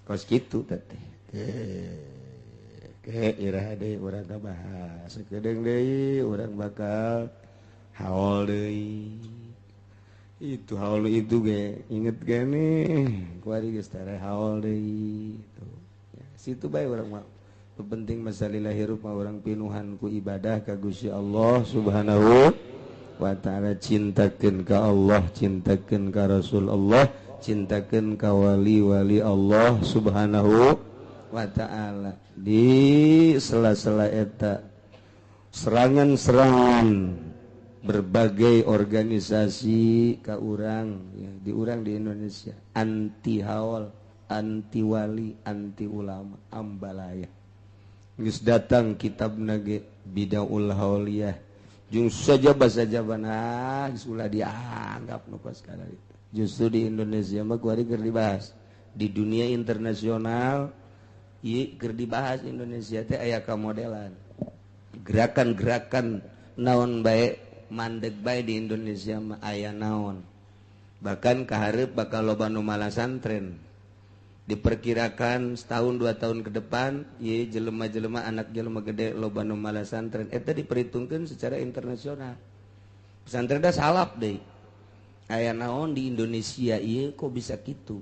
Kos kitu teh. Ke iraha deui urang kabahas. Sakedeung deui urang bakal haul deui. Itu haul itu ge inget gini kuari geus tare haul deui tuh. Ya, situ bae urang mah. Penting masalah hirup mah urang pinuhan ku ibadah ka Gusti Allah Subhanahu wa ta'ala, cintakeun ka Allah, cintakeun ka Rasul Allah, cintakeun ka wali-wali Allah Subhanahu wa ta'ala. Di sela-sela eta serangan-serangan berbagai organisasi ka urang ya, di urang di Indonesia anti haul, anti wali, anti ulama, ambalaya. Geus datang kitab nage Bidaul Hauliyah. Jeung sajaba-sajabana geus ulah dianggap nu kos kana itu. Justru di Indonesia mah kuari keur dibahas. Di dunia internasional ieu keur dibahas Indonesia teh aya kamodelan. Gerakan-gerakan naon bae mandeg bae di Indonesia mah aya naon. Bahkan kahareup bakal loba nu malasantren. Diperkirakan setahun dua tahun ke depan ye jelema-jelema anak jelema gede loba nu malasantren eta diperhitungkeun secara internasional. Pesantren da salap deui. Aya naon di Indonesia ieu kok bisa kitu?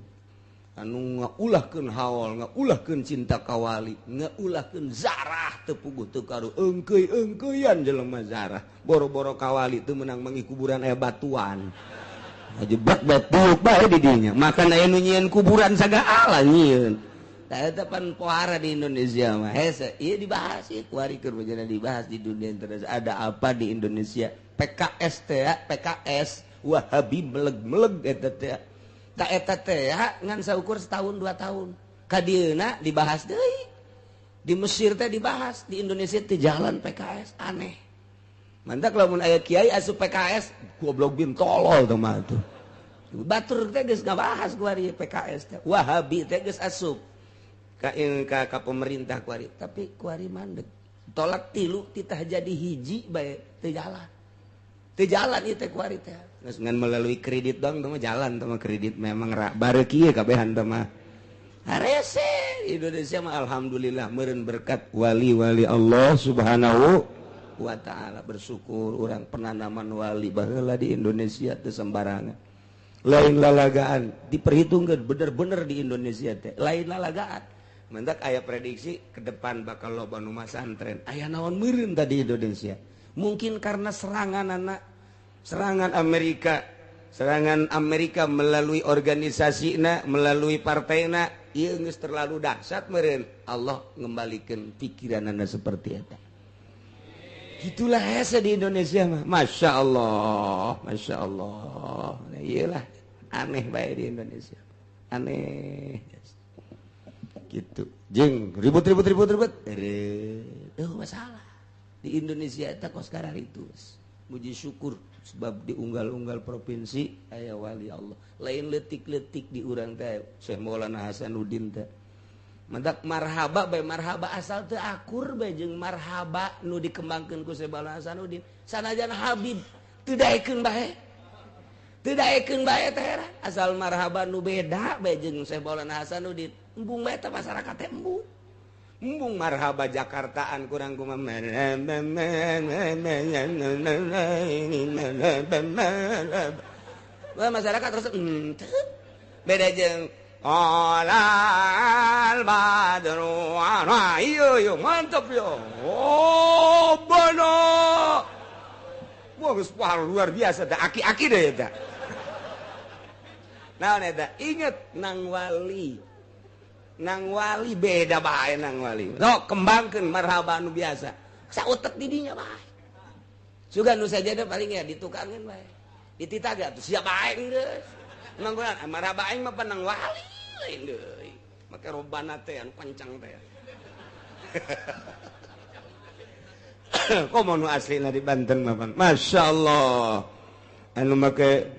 Anu ngaulahkeun haul, ngaulahkeun cinta kawali, ngaulahkeun zarah teu puguh teu karu eungkeuy-eungkeuyan jelema zarah. Boro-boro kawali teu meunang mangi kuburan aya batuan. Jebak batu bae di dinya. Makan aya nu nyieun kuburan sagala nyieun. Tah eta pan pohara di Indonesia mah. Hese ieu dibahas ieu kuari keur bejana dibahas di dunia internasional. Ada apa di Indonesia? PKS teh, PKS Wahabi meleg-meleg eta teh. Ta eta teh ngan saukur setahun dua tahun. Ka dieuna dibahas deui. Di Mesir teh dibahas, di Indonesia teh jalan PKS aneh. Mantak lamun aya kiai asup PKS goblok bin tolol teh mah tuh. Batur teh geus ngabahas kuari PKS teh. Wahabi teh geus asup ka ka pemerintah kuari, tapi kuari mandeg. Tolak tilu titah jadi hiji bae teu jalan. Teu jalan ieu teh kuari teh. Geus ngan melalui kredit dong teh mah jalan teh mah kredit memang bareuki ye kabehan teh mah. Harese Indonesia mah alhamdulillah meureun berkat wali-wali Allah Subhanahu Subhanahu wa ta'ala. Bersyukur orang penanaman wali baheula di Indonesia teu sembarangan. Lain lalagaan diperhitungkan bener-bener di Indonesia teh. Lain lalagaan. Mendak aya prediksi ke depan bakal loba nu masantren. Aya naon meureun tadi Indonesia. Mungkin karena serangan anak, serangan Amerika, serangan Amerika melalui organisasina, melalui partaina, ieu geus terlalu dahsyat meureun. Allah ngembalikan pikiranana seperti eta. Gitulah hese di Indonesia mah. Masya Allah, Masya Allah. Nah, iyalah aneh bae di Indonesia. Aneh. Gitu. Jeung ribut-ribut ribut-ribut. Masalah. Di Indonesia eta kos sekarang itu. Muji syukur sebab di unggal-unggal provinsi aya wali Allah. Lain letik-letik di urang teh Syekh Maulana Hasanuddin teh. Mendak marhaba bae marhaba asal teu akur bae jeung marhaba nu dikembangkeun ku Syekh Maulana Hasanuddin. Sanajan Habib teu daekeun bae. Teu daekeun bae teh heran. Asal marhaba nu beda bae jeung Syekh Maulana Hasanuddin. Embung bae teh masyarakat teh embung. Embung marhaba Jakartaan kurang kumaha. Masyarakat terus beda jeung Alal badru ana iyo yo mantap yo. Oh bono. Wah geus luar biasa teh aki-aki deh eta. Naon eta? Inget nang wali. Nang wali beda bae nang wali. Sok kembangkeun marhaba nu biasa. Sautek di dinya bae. Sugan nu sajada paling ya ditukangeun bae. Dititah atuh siap bae geus. Nang marhaba aing mah nang wali lain deui. Make robana teh anu kencang teh. Komo nu aslina di Banten mah pan. Masyaallah. Anu make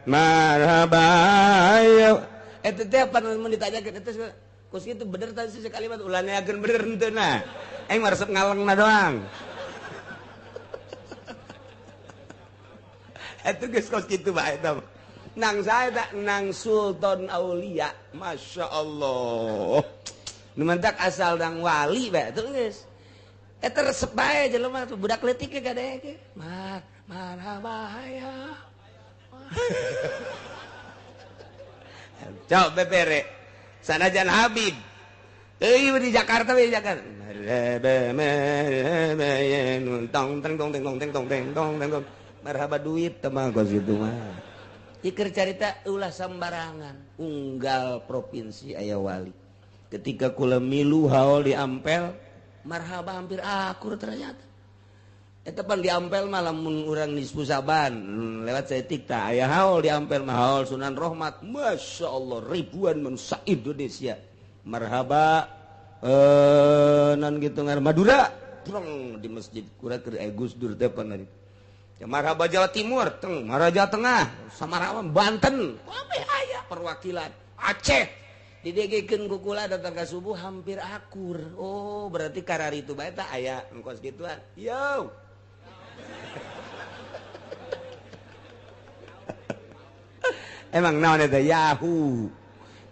marhaba ya. Eta teh pan mun ditanyakeun eta kos kitu bener tadi sih kalimat ulah neakeun bener henteu nah. Aing mah resep ngalengna doang. Eta geus kos kitu bae eta. Nang saya tak nang Sultan Aulia, Masya Allah. Nu mentak asal nang wali bae tuh geus. Eta resep bae jelema tuh budak leutik ge kadeke. Marhaba ya. Coba bebere. Sanajan Habib. Euy di Jakarta we Jakarta. Tong tong tong tong tong tong tong. Marhaba duit teh mah kos kitu mah. Iker carita ulah sembarangan unggal provinsi aya wali. Ketika kula milu haul di Ampel, marhaba hampir akur ternyata. Eta pan di Ampel mah lamun urang nisfu Saban lewat saeutik tah aya haul di Ampel mah haul Sunan Rohmat. Masya Allah ribuan manusia Indonesia. Marhaba nan gitu ngar Madura prong di masjid kura keur Gus Dur teh pan ari. Marhaba Jawa Timur, teng, marhaba Jawa Tengah, Samarang, Banten, kabeh aya perwakilan. Aceh didegekeun ku kula datang ka subuh hampir akur. Oh, berarti karari itu bae tah aya engkos gituan. Yo. Emang naon eta Yahoo.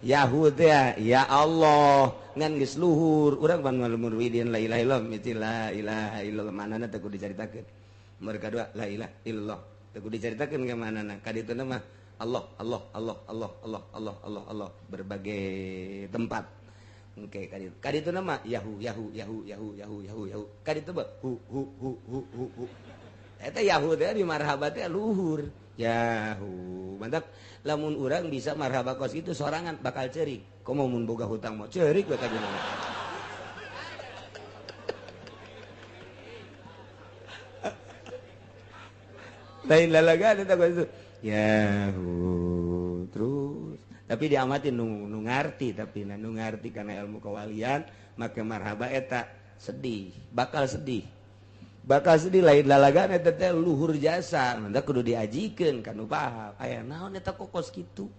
Yahoo teh ya Allah, ngan geus luhur. Urang pan muridin la ilaha illallah, mesti la ilaha illallah manana teh kudu dicaritakeun. Mereka dua la ilaha illallah. Teu kudu dicaritakeun ka manana. Ka ditu mah Allah Allah Allah Allah Allah Allah Allah Allah berbagai tempat. Oke, ka ditu. Ka ditu mah Yahoo Yahoo Yahoo Yahoo Yahoo Yahoo Yahoo. Ka ditu mah hu hu hu hu hu hu. Eta Yahoo teh di marhaba teh luhur. Yahoo. Mantap. Lamun urang bisa marhaba kos itu sorangan bakal cerik. Komo mun boga hutang mah cerik we ka ditu. Lain lalaga eta itu. Yahoo terus. Tapi diamatin nu ngarti tapi nu ngarti karena ilmu kewalian make marhaba eta sedih, bakal sedih. Bakal sedih lain lalagaan eta teh luhur jasa, mantap kudu diajikeun ka nu paham. Aya naon eta kokos kitu.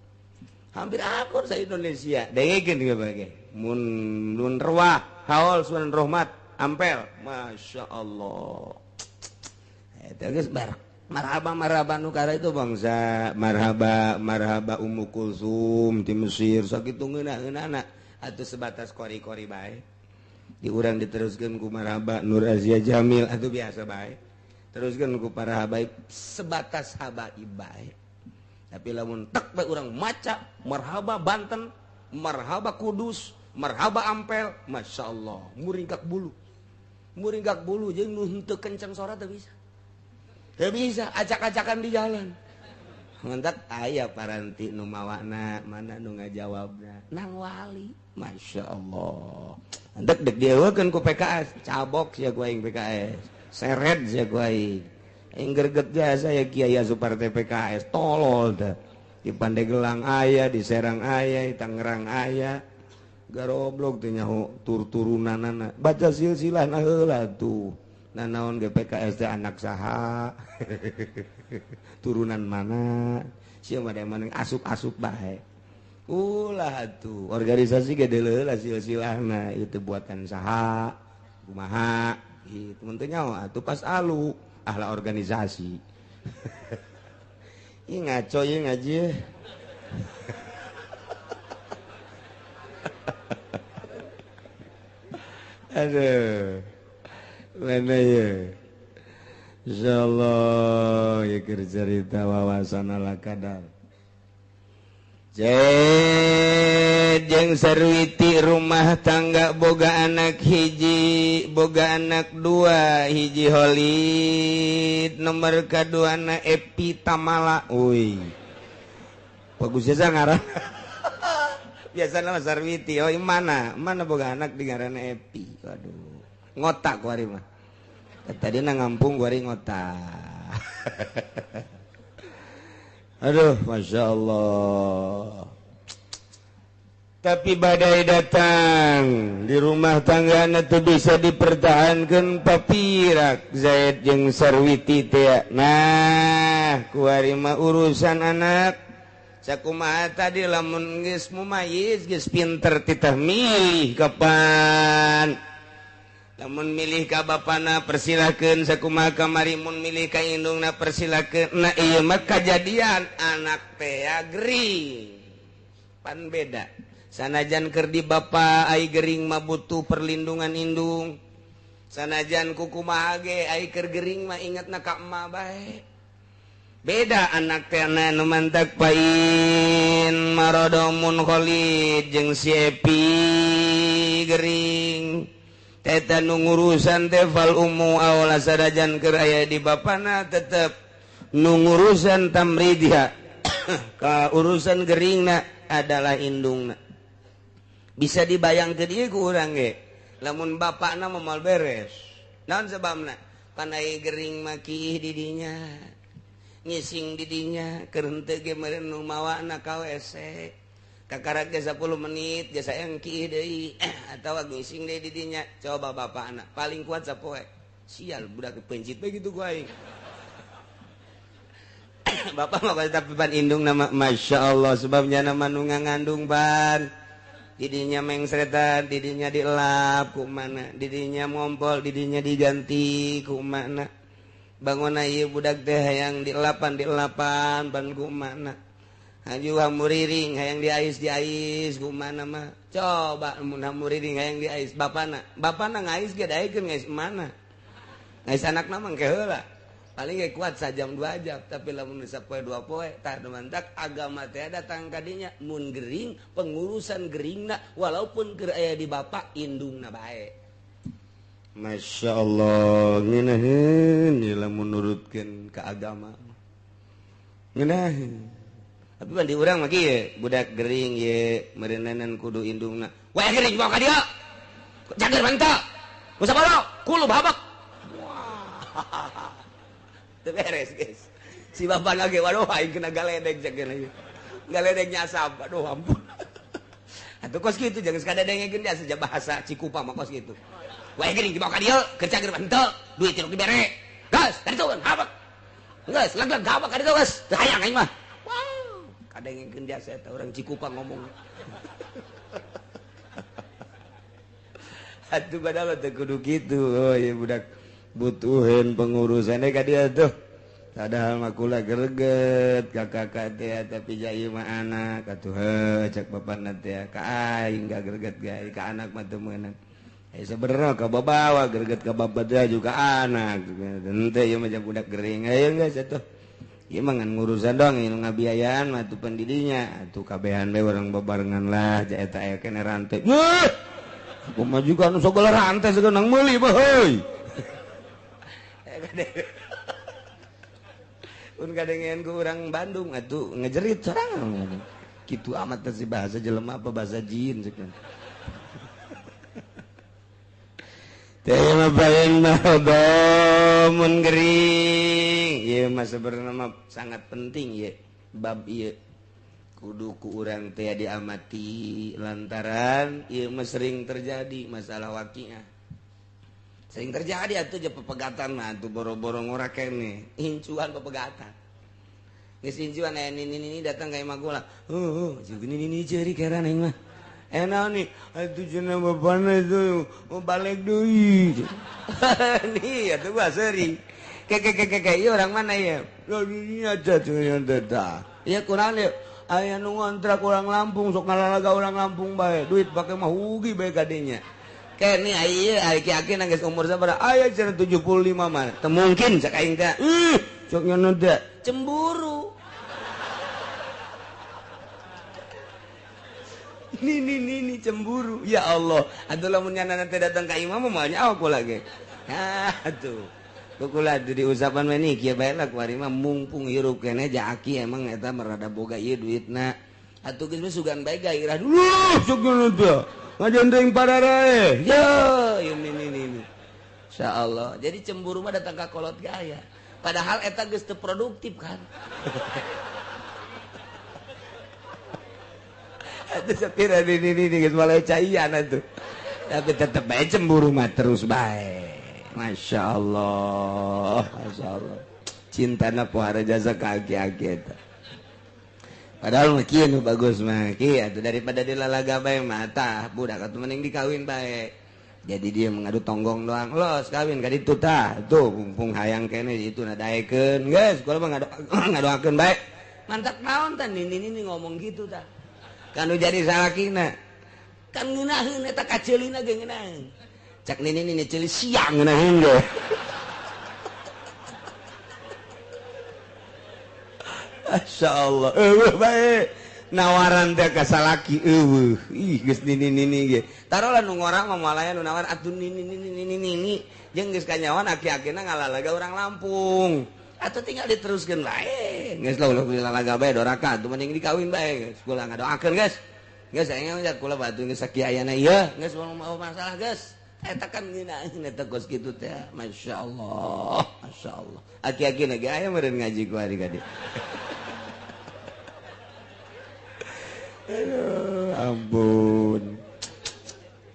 Hampir akur sa Indonesia. Dengekeun ge bage. Mun nun ruah haul Sunan Rohmat Ampel, Masya Allah. Eta geus bar. Marhaba marhaba nu kara itu bangsa marhaba marhaba Ummu Kulsum di Mesir sakitu ngeunah-ngeunahna atuh sebatas kori-kori bae. Di urang diteruskeun ku marhaba Nur Azia Jamil atuh biasa bae. Teruskeun ku para habaib sebatas habaib bae. Tapi lamun tek bae urang maca marhaba Banten, marhaba Kudus, marhaba Ampel, Masya Allah, muringkak bulu. Muringkak bulu jeung nu henteu kenceng sora teu bisa. Teu bisa acak-acakan di jalan. Mentak aya paranti nu mawana mana nu ngajawabna nang wali. Masya Allah. Entek dek dieuwekeun ku PKS, cabok sia ku aing PKS. Seret sia ku aing. Aing greget jasa ya Kiai asup partai PKS, tolol teh. Di Pandeglang aya, di Serang aya, di Tangerang aya. Garoblok teh nyaho tur-turunanana. Baca silsilahna heula tuh. Nah naon ge PKS teh anak saha? Turunan mana? Sia mah mana asup-asup bae. Ulah atuh organisasi ge deuleu silsilahna itu buatan saha? Kumaha? Gitu mun teu nyaho atuh pas alu ahla organisasi. Ih ngaco ieu ngaji. Aduh, mana ya? Insyaallah ya cerita wawasan ala kadar. Jeung Sarwiti rumah tangga boga anak hiji, boga anak dua, hiji Holid, nomor kadua na Epi Tamala. Uy, bagus jasa ngarang. Biasanya mah Sarwiti, oh mana? Mana boga anak di ngaranna Epi. Waduh, ngotak kuari mah. Tadi na ngampung kuari ngotak. Aduh, Masya Allah. Tapi badai datang di rumah tangga itu bisa dipertahankan papirak Zaid jeung Sarwiti teh. Nah, kuari mah urusan anak. Sakumaha tadi lamun geus mumayyiz geus pinter titah milih kapan. Lamun milih ka bapana persilakeun, sakumaha kamari mun milih ka indungna persilakeun. Nah ieu mah kajadian anak teh gering. Pan beda. Sanajan keur di bapa ai gering mah butuh perlindungan indung. Sanajan kukumaha ge ai keur gering mah ingatna ka emak bae. Beda anak teh nu mantak pain marodomun Khalid jeung si Epi gering. Teta nu ngurusan teh fal ummu awla sadajan keur aya di bapana tetep nu ngurusan tamridha ka urusan geringna adalah indungna. Bisa dibayangkeun ieu ku urang ge lamun bapakna moal beres. Naon sebabna? Panai gering mah kiih di dinya. Ngising didinya keur henteu ge meureun nu mawana ka WC kakarak ge 10 menit ge sayang kiih deui atawa ngising deui didinya. Coba bapakna paling kuat sapoe sial budak pencit bae kitu ku aing. Bapak mah tapi pan indung nama Masya Allah sebabnya nama nu ngandung pan didinya mengsretan, didinya dielap ku mana, didinya ngompol, didinya diganti ku mana. Bangun ieu budak teh hayang dielapan ban ku mana. Haju hamuriring hayang diais ku mana mah. Coba mun hamuriring hayang diais bapana. Bapana ngais ge daekeun ngais mana. Ngais anakna mah engke heula. Paling ge kuat sajam 2 jam, tapi lamun sapoe 2 poe tah mantak agama teh datang ka dinya mun gering pengurusan geringna walaupun keur aya di bapak indungna bae. Masya Allah, ngeunaheun ieu lamun nurutkeun ka agama. Ngeunaheun. Tapi ban di urang mah kieu, budak gering ye meureuneunan kudu indungna. Wae gering bawa ka dieu. Jager mantap. Ku sabaro, kulub habak. Wah. Teu beres, guys. Si bapak lagi waduh aing kena galedeg jager lagi. Galedeg nyasab, aduh ampun. Atuh kos kitu jangan sakadadengekeun dia saja bahasa Cikupa mah kos kitu. Wae gering dibawa ka dieu, kerja keur henteu, duit teu dibere. Geus, tadi tuh habak. Geus, leg-leg habak ka ditu geus. Teu hayang aing mah. Wow, kadengekeun dia eta urang Cikupa ngomong. Atuh padahal teu kudu kitu. Oh ieu budak butuheun pengurusanna ka dieu tuh. Padahal mah kula greget ka kakak teh tapi jai mah anak atuh heuh cek bapana teh ka aing ka greget gae ka anak mah teu meunang. Sebenarnya ka babawa greget ka bapak juga anak. Henteu ieu mah budak gering. Ayo geus atuh. Ieu mah ngan ngurusan doang ieu ngabiayaan mah atuh pendidinya. Atuh kabehan bae urang babarengan lah ja eta aya kene rantai. Aku mah juga anu sagala rantai sagala nang meuli mah heuy. Un kadengean ku urang Bandung atuh ngejerit sorangan. Kitu amat teh si bahasa jelema apa bahasa jin ceuk. Tema bayin mun gering ieu mah sebenarnya mah sangat penting ye bab ieu kudu ku urang teh diamati lantaran ieu mah sering terjadi masalah waqiah sering terjadi atuh je pepegatan mah atuh boro-boro ngora keneh incuan pepegatan geus incuan aya nini-nini datang ka imah kula heuh jeung nini-nini ceuri keran aing mah enak nih, itu cina bapaknya itu mau balik deui. Nih, itu gua sering. Keke iya orang mana ya? Ini aja cina teta. Iya kurang deh. Aya nu ngontrak orang Lampung, sok ngalalaga orang Lampung bae. Duit pakai mah hugi bae kadinya. Kayak nih aya aki-aki nangis umur sabaraha? Aya cenah 75 mah. Teu mungkin cak aing teh. Ih, sok nyono teh. Cemburu. Nini cemburu. Ya Allah, atuh lamun nyana teh datang ka imam mah moal aku lagi. Ah atuh. Kukula di usapan mah nih kieu bae lah kuari mah mumpung hirup keneh ja aki emang eta merada boga ieu duitna. Atuh geus mah sugan bae gairah dulu sugan teh. Ngajendeng pararae. Yo, ini ini. Insyaallah. Jadi cemburu mah datang ka kolot gaya. Padahal eta geus teu produktif kan. Itu sepira ini geus mulai caian atuh. Tapi tetep bae cemburu mah terus bae. Masya Allah, Masya Allah. Cintana pohara jasa ka aki-aki eta. Padahal mah kieu nu bagus mah kieu atuh daripada dilalaga bae mah tah budak atuh mending dikawin bae. Jadi dia mengadu tonggong doang. Los kawin ka ditu tah. Tuh mumpung hayang keneh itu na daekeun geus kula mah ngadoakeun bae. Mantap naon tah nini ngomong gitu tah. Kan nu jadi salakina kan ngeunaheun eta kaceulina ge ngeunaheun cak nini nini ceuli siang ngeunaheun ge. Masyaallah eueuh bae nawaran teh ka salaki eueuh ih geus nini nini ge tarolah nu ngorang mah moal aya nu nawar atuh nini nini nini nini jeung geus kanyawan aki-akina ngalalaga urang Lampung atau tinggal diteruskan bae geus lah ulah dilalaga bae doraka atuh mending dikawin bae geus kula ngadoakeun geus geus aing mah kula batu geus sakiayana ieu geus mau masalah geus eta kan ngeunaheun eta kos kitu teh masyaallah masyaallah aki-akina ge aya meureun ngaji ku ari ka dieu. Aduh ampun.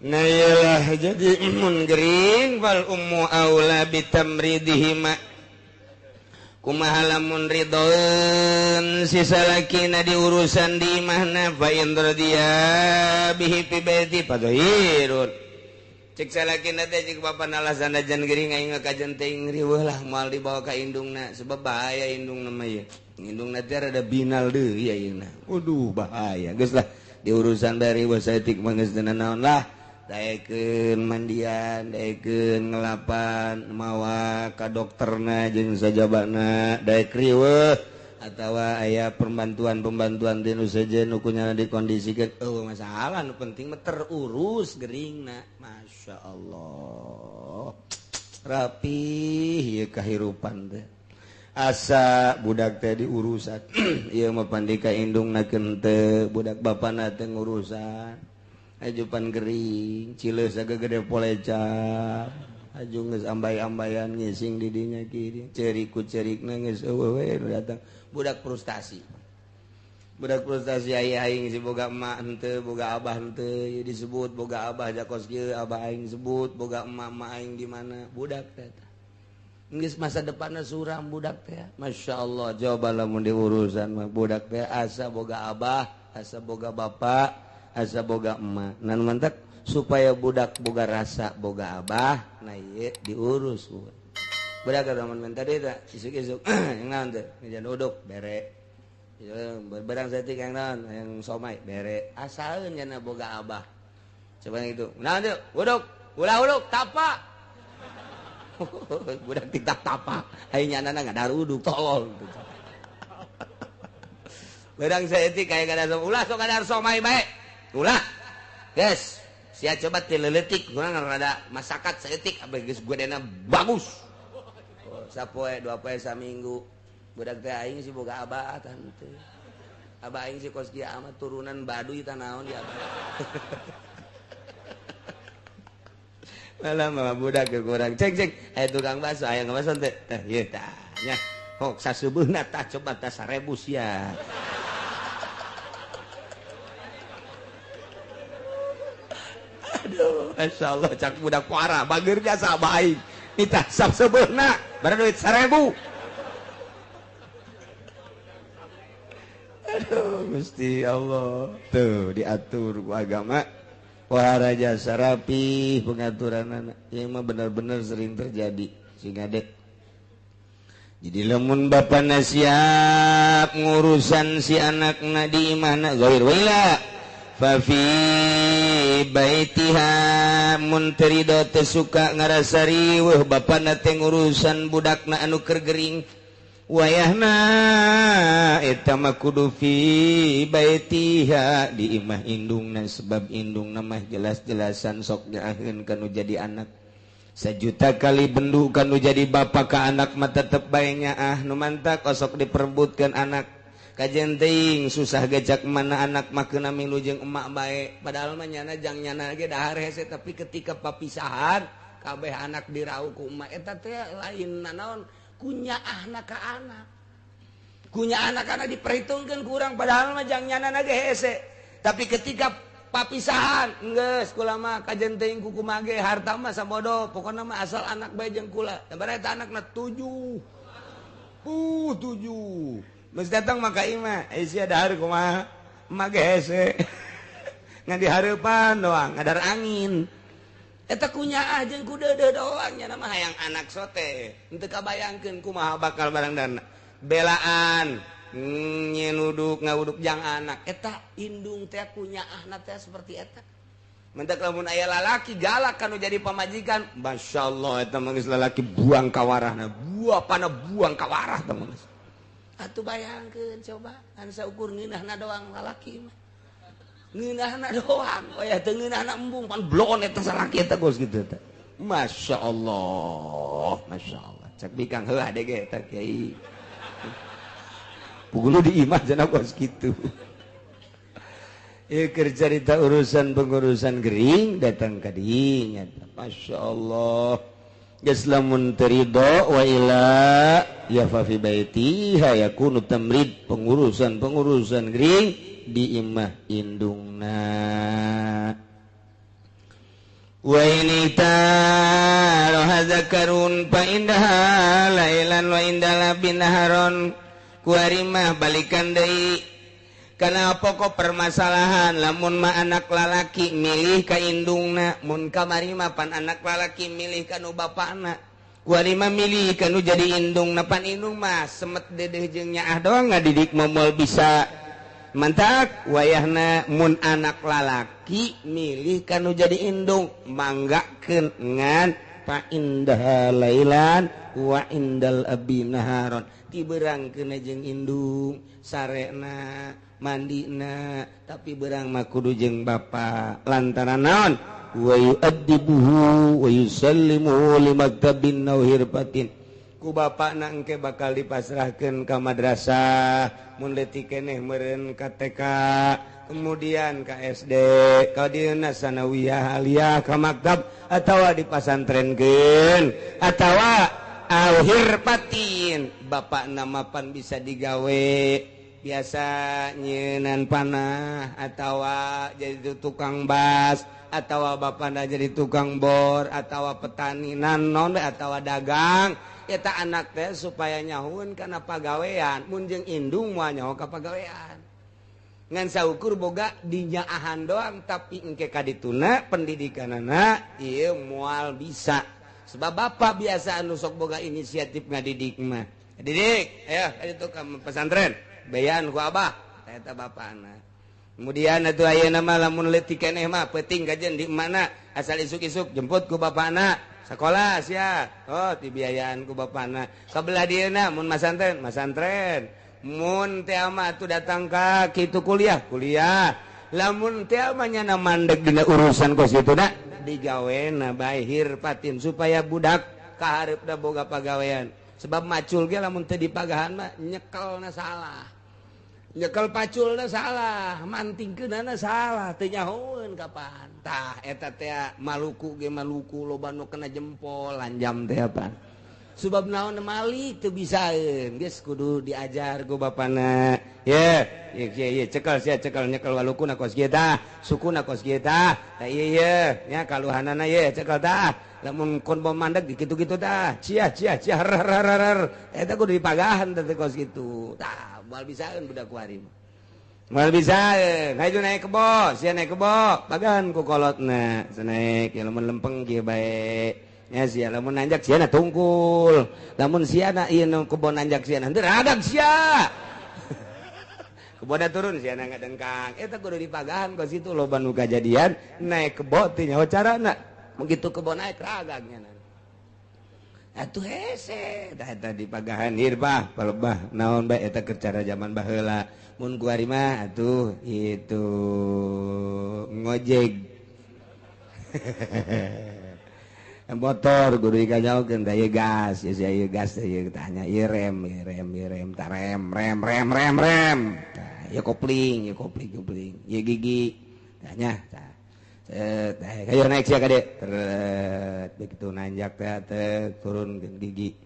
Nah iyalah jadi mun gering fal ummu aula bitamridihima kumaha lamun ridhoeun si salakina diurusan di imahna fa in radiya bihi fi baiti fadhirun cek salakina teh cek bapana alasan jan gering aing kajen teuing riweuh lah moal dibawa ka indungna sebab bahaya indungna mah ieu indungna teh rada binal deui ayeuna waduh bahaya geus lah diurusan dari riweuh saeutik mah geus teu naon lah daekeun mandian, daekeun ngelapan, mawa ka dokterna jeung sajabana, daek riweuh atawa aya pembantuan-pembantuan ti nu sejen nu kunyana dikondisikeun eueuh masalah nu penting mah terurus geringna. Masya Allah. Rapih ieu kahirupan teh. Asa budak teh diurusan. Ieu mah pandika indungna teu, budak bapana teh ngurusan. Ajupan gering, cileus gede poleca. Aju geus ambay-ambayan ngising di dinya kieu. Cerik ku cerikna geus eueuh we nu datang. Budak frustasi. Budak frustasi aya aing si boga emak henteu, boga abah henteu, ieu disebut boga abah jakos kieu, abah aing sebut boga emak-emak aing di mana. Budak teh. Geus masa depanna suram budak teh. Masya Allah, coba lamun diurusan mah budak teh asa boga abah, asa boga bapak, asa boga emak. Nan mantak supaya budak boga rasa boga abah, nah ieu diurus. Budak lamun minta deui teh isuk-isuk yang naon teh? Ngejan uduk bere. Barang saeutik yang naon? Yang somai bere. Asaeun nya boga abah. Coba gitu. Naon teh? Uduk. Ulah uduk tapa. Budak tiktak tapa. Aing nyana ngadar uduk tolol. Berang saeutik aya ngadar ulah sok ngadar somai bae. Ulah. Geus, sia coba teu leutik kurang rada masakat saeutik abeh geus godena bagus. Oh, sapoe dua poe saminggu. Budak teh aing si boga abah tah henteu. Abah aing si kos kieu amat turunan baduy tah naon di abah. Malah mah budak kurang cek cek aya tukang bakso aya bakso teh tah ieu tah nya hok sasubuhna tah coba tah 1000 sia. Aduh masyaallah cak budak parah bager jasa abah aing nitah sasubuhna bara duit 1000. Aduh Gusti Allah tuh diatur ku agama. Wah raja sarapi pengaturan anak yang mah benar-benar sering terjadi sehingga dek. Jadi lamun bapana siap ngurusan si anakna di imahna ghair wala fa fi baitiha mun teu rido teu suka ngarasa riweuh bapana teh ngurusan budakna anu keur gering wayahna eta mah kudu fi baitiha di imah indungna sebab indungna mah jelas-jelasan sok nyaaheun kanu jadi anak. Sejuta kali bendu kanu jadi bapa ka anak mah tetep bae nyaah nu mantak osok diperebutkeun anak. Kajen teuing susah gejak mana anak mah keuna milu jeung emak bae padahal mah nyana jang nyana ge dahar hese tapi ketika papisahan kabeh anak dirauh ku emak eta teh lain nanaon kunyaahna ka anak. Kunya anak-anak diperhitungkeun ku urang padahal mah jang nyana ge hese. Tapi ketika papisahan geus kula mah kajen teuing ku kumaha ge harta mah sabodo pokona mah asal anak bae jeung kula. Da eta anakna 7. 7. Geus datang mah ka imah, sia dahar kumaha? Emak ge hese. Ngan dihareupan doang ngadar angin. Eta kunyaah jeung ku deudeuh doang nya mah hayang anak sote. Henteu kabayangkeun kumaha bakal barang dana. Belaan nyenuduk ngawuduk jang anak. Eta indung teh kunyaahna teh seperti eta. Mentak lamun aya lalaki galak kanu jadi pamajikan, masyaallah eta mah geus lalaki buang ka warahna, buah pana buang ka warah teh mah geus. Atuh bayangkeun coba ngan saukur ngeunahna doang lalaki mah. Ngeunahna doang, wayah teu ngeunahna embung pan blon eta salaki eta geus kitu eta. Masyaallah, masyaallah. Cek bikang heuh ade ge eta kiai. Pugulu di imah cenah geus kitu. Ieu keur carita urusan pengurusan gering datang ka dinya. Masyaallah. Geus lamun teu ridho wa ila ya fa fi baitiha yakunu tamrid pengurusan-pengurusan gering di imah indungna. Wa ini taroha zakarun fa indaha lailan wa indala binaharon kuarimah balikan deui kana pokok permasalahan lamun mah anak lalaki milih ka indungna mun kamari mah pan anak lalaki milih ka nu bapana kuarima milih ka nu jadi indungna pan indung mah semet dedeh jeung nyaah doang ngadidik moal bisa. Mantak wayahna mun anak lalaki milih kanu jadi indung manggakeun ngan fa indah lailan wa indal abi naharon tiberangkeun jeung indung sarena mandina tapi berang mah kudu jeung bapa lantaran naon wa yu'addibuhu wa yusallimuhu limaktabin aw hirfatin ku bapakna engke bakal dipasrahkeun ka madrasah mun leutik keneh meureun ka TK kemudian ka SD ka dieuna sanawiyah aliyah ka maktab atawa dipasantrenkeun atawa auhirpatin bapakna mapan bisa digawe biasa nyeunan panah atawa jadi tukang bas atawa bapakna jadi tukang bor atawa petani nanon atawa dagang eta anak teh supaya nyahueun kana pagawean mun jeung indung moal nyaho ka pagawean ngan saukur boga dinyaahan doang tapi engke ka dituna pendidikanana ieu moal bisa sebab bapak biasa anu sok boga inisiatif ngadidik mah didik ayo ka ditu ka pesantren bayan ku abah eta bapana Kemudian atuh ayeuna mah lamun leutik keneh mah peuting kajen di mana asal isuk-isuk jemput ku bapana sekolah sia. Oh dibiayaan ku bapana. Kabelah dieuna mun masantren masantren. Mun teh mah atuh datang ka kitu kuliah kuliah. Lamun teh mah nyana mandeg dina urusan kos kitu da digawena bae hirpatin supaya budak kahareupna boga pagawean. Sebab macul ge lamun teu dipagahan mah nyekelna salah. Nyekel paculna salah, mantingkeunana salah, teu nyahoeun kapan. Tah eta teh Maluku ge Maluku loba nu kena jempol lanjam teh apa. Sebab naon malik teu bisaeun, geus kudu diajar ku bapana. Ye, ye ye cekel sia cekel nyekel walukuna kos kieu tah, sukuna kos kieu tah. Tah ieu ye, nya kaluhanana ye cekel tah. Lamun kon mandeg kitu-kitu tah, cia cia cia rar rar rar. Eta kudu dipagahan teh kos kitu. Tah moal bisaeun budak kuari mah. Moal bisaeun, hayu naik kebo, sia naik kebo, bagan ku kolotna, naik ya lamun lempeng kieu bae. Nya sia lamun nanjak sia na tungkul. Lamun sia na ieu nu kebo nanjak sia na henteu radag sia. Kebona turun sia na ngadengkang. Eta kudu dipagahan kos kitu loba nu kajadian naik kebo teh nyaho carana. Begitu kebo naik ragagnya na. Atuh hese tah eta dipagahan hirbah palebah naon bae eta keur cara zaman baheula mun kuari mah atuh itu ngojek motor kudu dikanyaokeun tah ieu gas ieu sia ieu gas ieu tah nya ieu rem ieu rem ieu rem tah rem rem rem rem rem tah ieu kopling ieu kopling kopling ieu gigi tah nya tah. Kayo naik sia kade. Begitu nanjak teh turun gigi.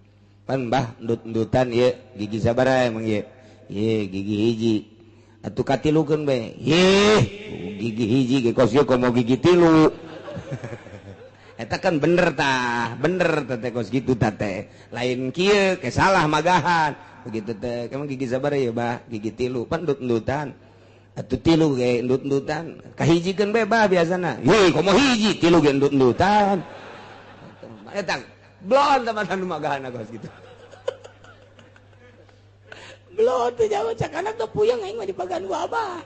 Pan bah endut-endutan ieu gigi sabaraha emang ieu? Ieu gigi hiji. Atuh katilukeun bae. Ih, gigi hiji ge kos ieu komo gigi tilu. Eta kan bener tah, bener teh kos kitu tah teh. Lain kieu ke salah magahan. Begitu teh, emang gigi sabaraha ieu bah? Gigi tilu, pan endut-endutan. Atuh tilu ge endut-endutan kahijikeun bae bah biasana. Heuh komo hiji tilu ge endut-endutan. Eta blon teman anu magahan kos kitu. Blon teh jauh cak anak teh puyeng aing mah dipagan ku abah.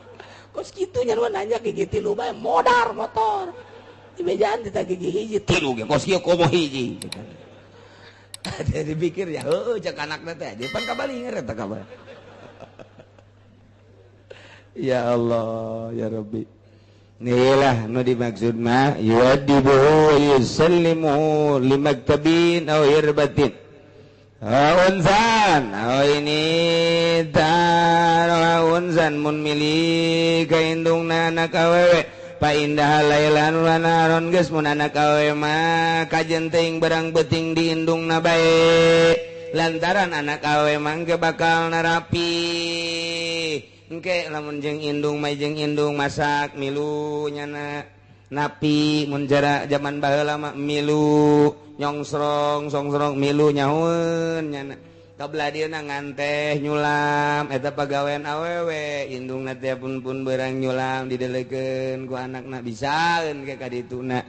Kos kitu nya nanya gigi tilu bae modar motor. Dibejaan teh gigi hiji tilu ge kos kieu komo hiji. Ada dipikir ya heuh cak anakna teh depan kabalinger eta kabar. Ya Allah ya Rabbi. Inilah nu dimaksud mah yuadibuhu yusallimu limaktabin aw hirbatin. Unzan aw ini tar unzan mun milih ka indungna anak awewe pa indah lailan wa naron geus mun anak awewe mah kajen teuing berang beuting di indungna bae lantaran anak awewe mah engke bakal narapi. Engke lamun jeung indung mah jeung indung masak milu nyana napi mun jara zaman baheula mah milu nyongsrong songsrong milu nyahoeun nyana kabelah dieuna nganteh nyulam eta pagawean awewe indungna teh pun beurang nyulam didelekeun ku anakna bisaeun ke ka dituna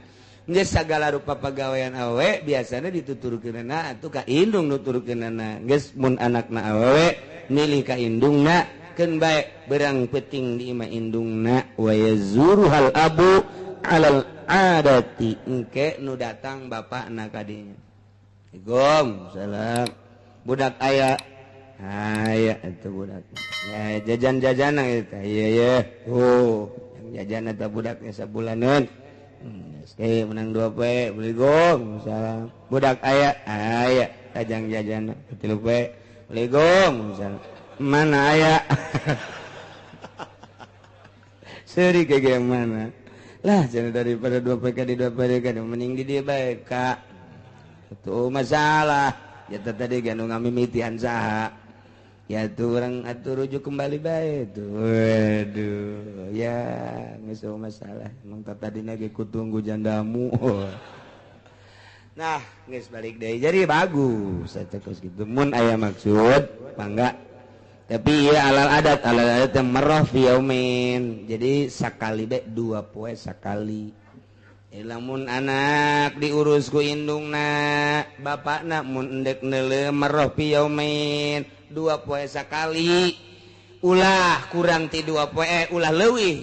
geus sagala rupa pagawean awewe biasana dituturkeunana atuh ka indung nuturkeunana geus mun anakna awewe milih ka indungna keun bae berang peting di imah indungna wa yazuruhal abu alal adati engke nu datang bapakna ka dinya. Assalamualaikum salam budak aya aya eta budak ya jajan-jajan eta ieu ye oh yang jajan eta budaknya sabulaneun geus menang 2 poe Assalamualaikum salam budak aya aya tajang jajan 3 poe Assalamualaikum salam mana aya seri kayak mana lah jangan daripada 2 PK di 2 PK mending di dia baik kak itu masalah ya tadi ganu ngamimitian saha ya tuh orang atuh rujuk kembali baik tuh waduh ya geus masalah emang tadi lagi ku tunggu jandamu. Nah geus balik deui jadi bagus eta kos kitu mun aya maksud mangga. Tapi ya alal adat yang marah fi yaumin. Jadi sakali bae 2 poe sakali. Lamun anak diurus ku indungna, bapakna mun endek neuleuh marah fi yaumin 2 poe sakali. Ulah kurang ti 2 poe, ulah leuwih.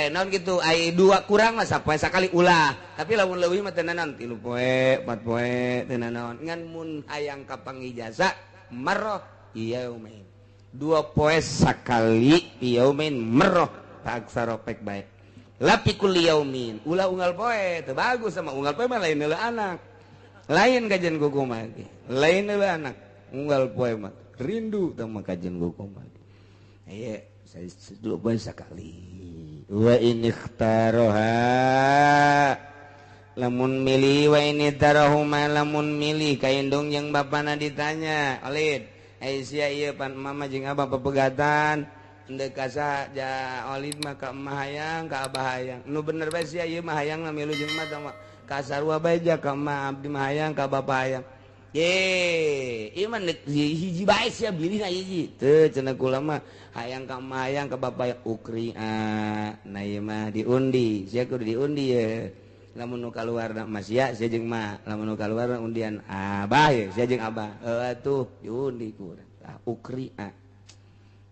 Naon gitu, ai 2 kurang mah sapoe sakali ulah. Tapi lamun leuwih mah teu naon 3 poe, 4 poe teu naon. Ngan mun hayang kapanggih jasa marroh yaumain. 2 poe sakali yaumain marroh taksaro pek bae. Lapi kulli yaumin, ulah unggal poe teu bagus sama unggal poe mah lain heula anak. Lain kajian kukumaha ge. Lain heula anak unggal poe mah rindu teh mah kajian kukumaha. Ieu saya 2 poe sakali. Wa in ikhtaroha lamun milih wa in ikhtarahuma lamun milih ka indung jeung bapana ditanya olid ai sia ieu pan mama jeung abah pepegatan endek ka saha ja olid mah ka emak hayang ka abah hayang nu bener bae sia ieu mah hayangna milu jeung emak tah ka sarua bae ja ka emak abdi mah hayang ka bapa hayang ye ieu mah hiji bae sia bilihna hiji teu cenah kula mah hayang ka emak hayang ka bapa ukri nah ieu mah diundi sia kudu diundi ye lamun nu kaluarna mah sia sia jeung mak lamun nu kaluarna undian abah ye sia jeung abah heuh atuh diundi ku urang tah ukri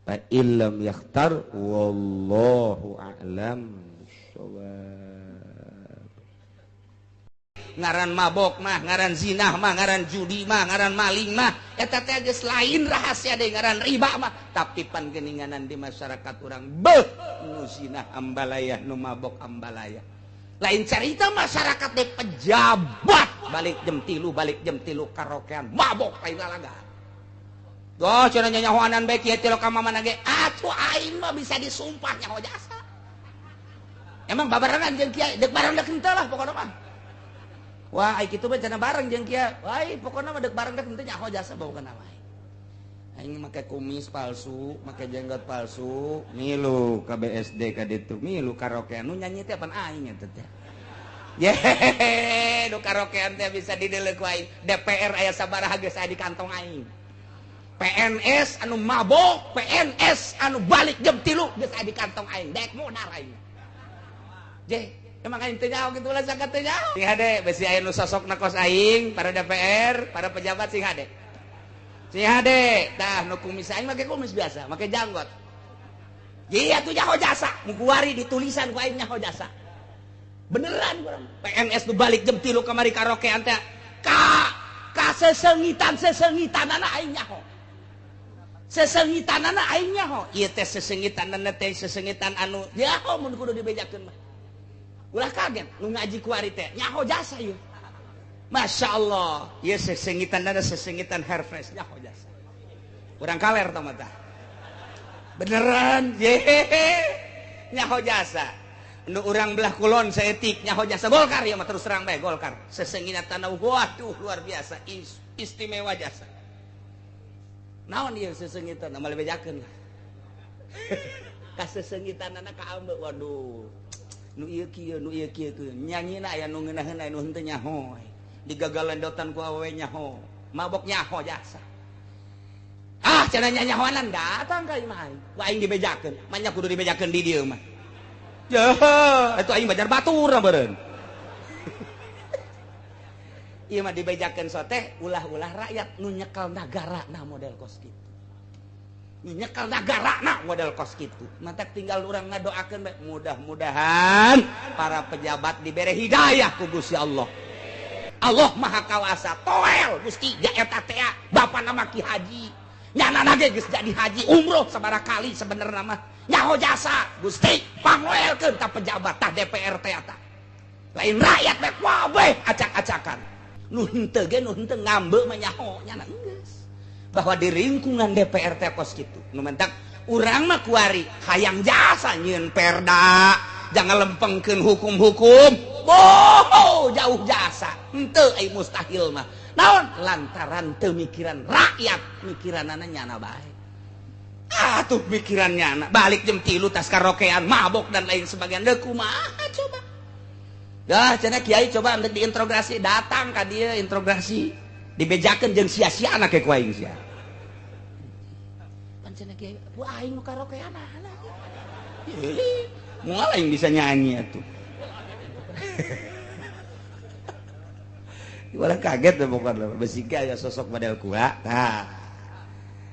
fa illam yakhtar wallahu a'lam bissawab. Ngaran mabok mah, ngaran zinah mah, ngaran judi mah, ngaran maling mah, eta teh geus lain rahasia deui ngaran riba mah, tapi pan geuninganan di masyarakat urang beuh nu zinah ambalaya, nu mabok ambalaya. Lain carita masyarakat teh pejabat balik jam 3, balik jam 3 karaokean, mabok lain lalaga. Doh cenah nyanyahoanan bae kieu teh ka mamana ge, atuh aing mah bisa disumpah nyaho jasa. Emang babarengan jeung kiai, deuk bareng deuk henteu lah pokona mah. Wah, ai kitu mah cenah bareng jeung kieu. Wah, pokona mah deuk bareng deuk henteu nyaho jasa pokona mah. Aing make kumis palsu, make jenggot palsu, milu ka BSD ka ditu, milu karaokean nu nyanyi teh pan aing eta teh. Yehehe, nu karaokean teh bisa dideuleu ku aing. DPR aya sabaraha geus aya di kantong aing. PNS anu mabok, PNS anu balik jam 3 geus aya di kantong aing. Dek modar aing. Je, emang aing teu nyaho kitu lah zakat teu nyaho. Sing hade besi aya nu sosokna kos aing, para DPR, para pejabat sing hade. Sing hade, tah nu kumis aing make kumis biasa, make janggot. Iya tuh nyaho jasa, mu kuari ditulisan ku aing nyaho jasa. Beneran urang. PNS nu balik jam 3 kamari karaokean teh ka sesengitan-sesengitanana aing nyaho. Sesengitanana aing nyaho. Ieu teh sesengitanana teh sesengitan anu nyaho mun kudu dibejakeun mah. Ulah kaget nu ngaji kuari teh nyaho jasa ieu. Masya Allah, ieu sesengitan ada sesengitan hair fresh nyaho jasa. Urang kaler tah mah tah. Beneran, yehehe, nyaho jasa. Nu urang belah kulon saeutik nyaho jasa Golkar ieu mah terus terang bae Golkar. Sesengitan waduh luar biasa istimewa jasa. Naon ieu sesengitan moal bejakeun lah. Kasesengitanana ka ambe waduh. Nu ieu kieu nu ieu kieu nyanyina aya nu ngeunaheun aya nu henteu nyaho. Digagalendotan ku awewe nyaho, mabok nyaho jasa. Ah, cenah nyanyahoanan datang ka imah aing. Ku aing dibejakeun, manya kudu dibejakeun di dieu mah. Yeuh, atuh aing bajar batur beureun. Ieu mah dibejakeun soteh ulah-ulah rakyat nu nyekel nagara nah model kos kitu. Nu nyekel nagara nah model kos kitu. Matak tinggal urang ngadoakeun bae mudah-mudahan para pejabat dibere hidayah ku Gusti Allah. Allah Maha Kawasa toel Gusti ja eta teh bapa nama Ki Haji nyana ge geus jadi haji umroh sabaraha kali sebenarna mah nyaho jasa Gusti pangoelkeun ta pejabat tah DPR teh eta lain rakyat bae kabeh acak-acakan nu henteu ge nu henteu ngambe mah nyaho nyana geus bahwa di lingkungan DPR teh kos kitu nu mentak urang mah kuari hayang jasa nyieun perda jangan lempengkeun hukum-hukum boho jauh jasa henteu ai mustahil mah naon lantaran teu mikiran rakyat mikiranana nyana bae ah tuh mikiran nyana balik jam 3 tas karaokean mabok dan lain sebagainya deuk kumaha coba dah cenah kiai coba ndek diinterogasi datang ka dieu interogasi dibejakeun jeung sia-sia anak ku aing sia pan cenah kiai bu aing nu karaokean anak moal aing bisa nyanyi atuh. Walah kaget deh pokoknya. Besi aya sosok model kuat. Nah,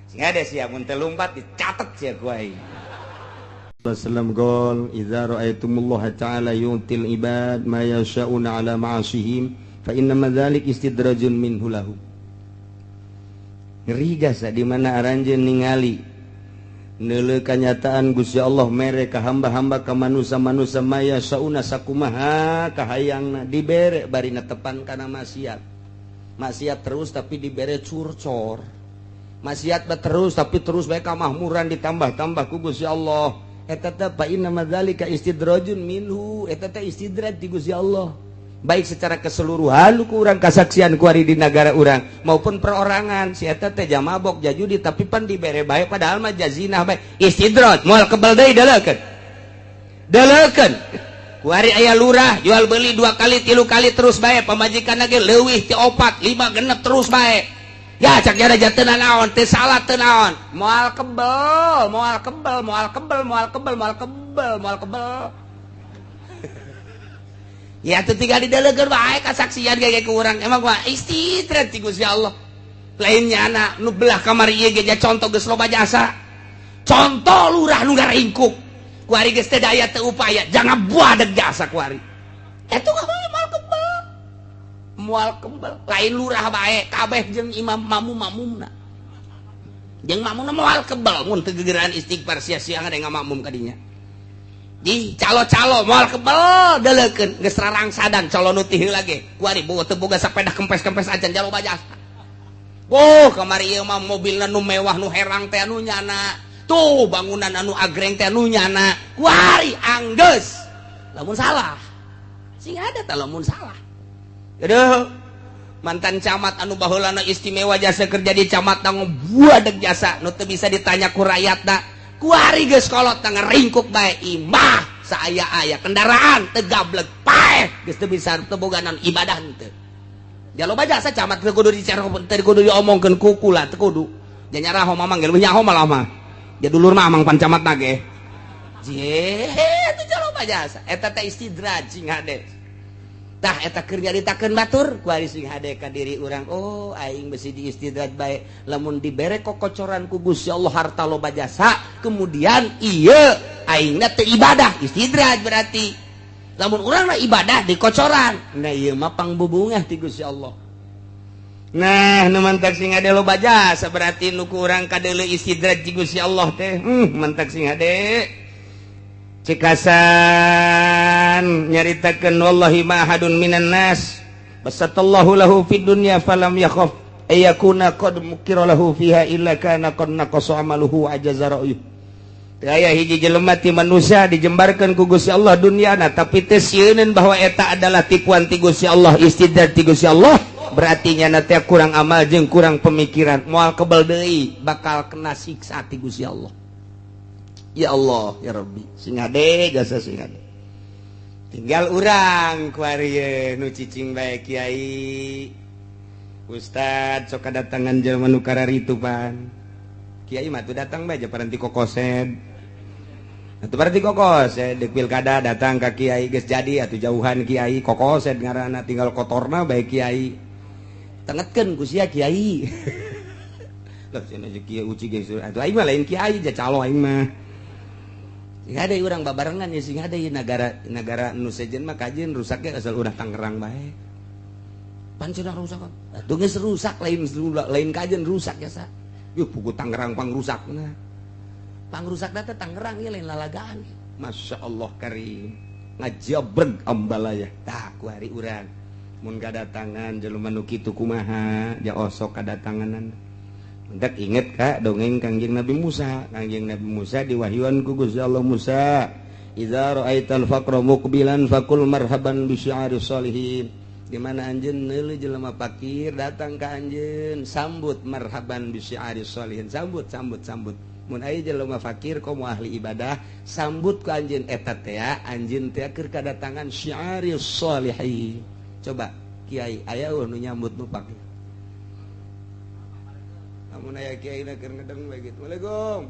Sing ada sia mun teu lumpat dicatet sia ku aing. Sallam qol idza ra'aitumullaha ta'ala yu'til ibad ma yasha'una 'ala ma'asihim fa innama dzalik istidrajun minhu lahum. Ngeri jasa di mana aranjeun ningali neuleuh kanyataan Gusti Allah mere ka hamba-hamba ka manusa-manusa ma yasha'una sakumaha kahayangna dibere bari netepan kana maksiat. Maksiat terus tapi dibere curcor. Maksiat terus tapi terus bae kamahmuran ditambah-tambah ku Gusti Allah. Eta teh fa inna madzalika istidrajun minhu, eta teh istidraj ti Gusti Allah. Baik secara keseluruhan ku urang kasaksian ku ari di nagara urang maupun perorangan si eta teh jamabok jajudi tapi pan dibere bae padahal mah jazinah bae. Istidraj moal kebel deui deleukeun. Deleukeun. Ku ari aya lurah jual beli 2 kali 3 kali terus bae pamajikan ge leuwih ti 4 5 genep terus bae. Ya cak jara teu naon teu salah teu naon moal kebel moal kebel moal kebel moal kebel moal kebel moal kebel. Ya teu tinggal didelegeun bae kasaksian ge ku urang emang mah istidraj ti Gusti Allah. Lain nyana nu belah kamar ieu ge contoh geus loba jasa. Contoh lurah nu ngaringkuk ku ari geus teu daya teu upaya jangan buadeg jasa ku ari. Eta moal kebel moal kebel lain lurah bae kabeh jeung imam mamum-mamumna jeung mamumna moal kebel mun teu gegeran istighfar sia-sia ada ngamakmum ka dinya di calo-calo moal kebel deleukeun geus rarangsadan calo nu ti heula ge ku ari boga teu boga sapeda kempes-kempes acan jalo bajasa. Oh kamari ieu mah mobilna nu mewah nu herang teh anu nyana tuh bangunan anu agreng teh anu nyana ku ari anggeus lamun salah sing ada tah lamun salah. Aduh, mantan camat anu baheulana istimewa jasa kerja di camat buadeg jasa nu teu bisa ditanya ku rakyatna ku ari geus kolot ngaringkuk bae imah saaya-aya kendaraan teu gablek paeh geus teu bisa teu boga naon ibadah henteu. Ja loba jasa camat teu kudu dicara teu kudu diomongkeun ku kula teu kudu. Ja nyaraho mamang ge leuwih nyaho malah mah. Ja dulur mah amang pan camat na ge. Je teu loba jasa eta teh istidraj sing hade. Tah eta keur nyaritakeun batur ku ari sing hade ka diri urang oh aing besi diistidraj bae lamun dibere kokocoran ku Gusti Allah harta loba jasa kemudian ieu aingna teu ibadah istidraj berarti lamun urang na ibadah dikocoran nah ieu mah pangbubungah ti Gusti Allah. Nah nu mantak sing hade loba jasa berarti nu ku urang kadeuleu istidraj ti Gusti Allah teh mantak sing hade cekasan nyaritakeun wallahi ma ahadun minan nas basatallahu lahu fid dunya falam yakhaf ayakuna qad mukira lahu fiha illa kana qad naqasa amaluhu ajaza ra'yuh. Teu aya hiji jelema ti manusia dijembarkeun ku Gusti Allah dunyana tapi teu sieuneun bahwa eta adalah tipuan ti Gusti Allah istidraj ti Gusti Allah berarti nyana teh kurang amal jeung kurang pemikiran moal kebel deui bakal kena siksa ti Gusti Allah. Ya Allah ya Rabbi sing hade jasa sing hade tinggal urang ku ari nu cicing bae kiai ustad sok kadatangan jelema nu kararitu pan kiai mah teu datang bae japaran ti kokosed atuh berarti kokosed deuk pilkada datang ka kiai geus jadi atuh jauhan kiai kokosed ngaranna tinggal kotorna bae kiai tengetkeun ku sia kiai. Lah cenah kiai uci geus atuh aing mah lain kiai ja calo aing mah. Sing hade urang babarengan ya sing hade negara negara nu sejen mah kajeun rusaknya asal urang Tangerang bae. Pan cenah rusak. Atuh geus rusak lain lain kajeun rusak ya sa. Yuh buku Tangerang pangrusakna. Pangrusakna teh Tangerang ieu lain lalagaan. Masya Allah karim. Ngajabreg ambalaya. Tah ku hari urang mun kadatangan jelema nu kitu kumaha ja osok kadatanganan. Mendak inget kak dongeng Kangjeng Nabi Musa. Kangjeng Nabi Musa diwahyuan ku Gusti Allah Musa, idza ra'aital faqra muqbilan faqul marhaban bi syi'aris sholihin. Di mana anjeun neuleuh jelema fakir datang ka anjeun, sambut marhaban bi syi'aris sholihin, sambut sambut sambut. Mun aya jelema fakir komo ahli ibadah, sambut ku anjeun eta teh anjeun teh keur kadatangan syi'aris sholihin. Coba kiai aya nu nyambut nu fakir. Amun aya kiai na keur ngedeng bae kitu. Waalaikum.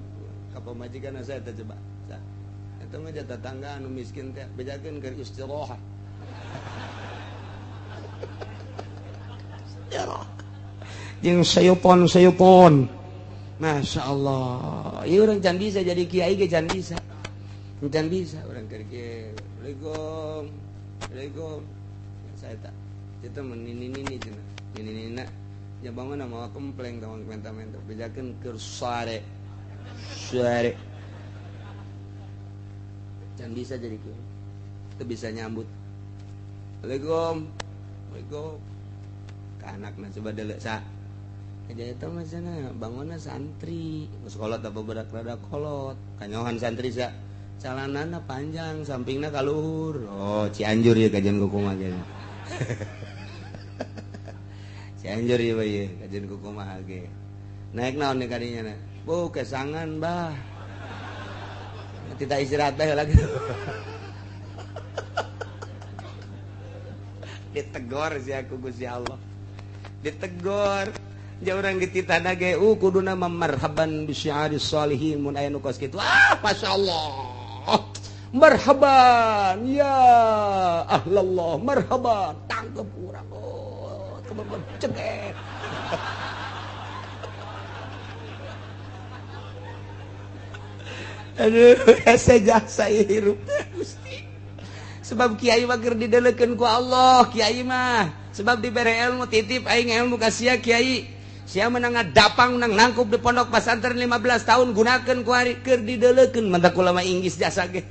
Ka pamajikan saya teh coba. Eta mah tetangga anu miskin teh bejakeun keur istirahat. Istirahat. Jeung sayupon-sayupon. Masya Allah, iya orang can bisa jadi kiai ge can bisa, can bisa orang kerja. Assalamualaikum, assalamualaikum. Saya tak, kita menini nini cina, nini nini nak. Ya bangun nama kompleng tawang menta-menta, bejakeun keur sare, sare. Can bisa jadi kiai, itu bisa nyambut. Assalamualaikum, assalamualaikum. Ke anakna coba delek sa. Jadi itu macana bangunnya santri, sekolah tak berak rada kolot, kanyohan santri sa, calanana panjang, sampingna kaluhur. Oh, Cianjur ya kajian kukumaha ge. Cianjur ya bae kajian kukumaha ge. Naik naon nih kadinya na? Bu, kesangan bah. Tidak istirahat bae lagi. Ditegor si aku Gusti Allah. Ditegor. Ja urang dititah ge kuduna marhaban bi syi'aris sholihin mun aya nu kos kitu. Ah, masyaallah. Marhaban ya ahlallah, marhaban. Tangkep urang. Oh, kebun cengek. Aduh, hese jasa hirup teh Gusti. Sebab kiai mah keur didelekeun ku Allah, kiai mah. Sebab dibere ilmu titip aing ilmu ka sia kiai. Sia menang ngadapang menang nangkup di pondok pesantren 15 tahun gunakeun ku ari keur didelekeun mantak ulama Inggris jasa ge.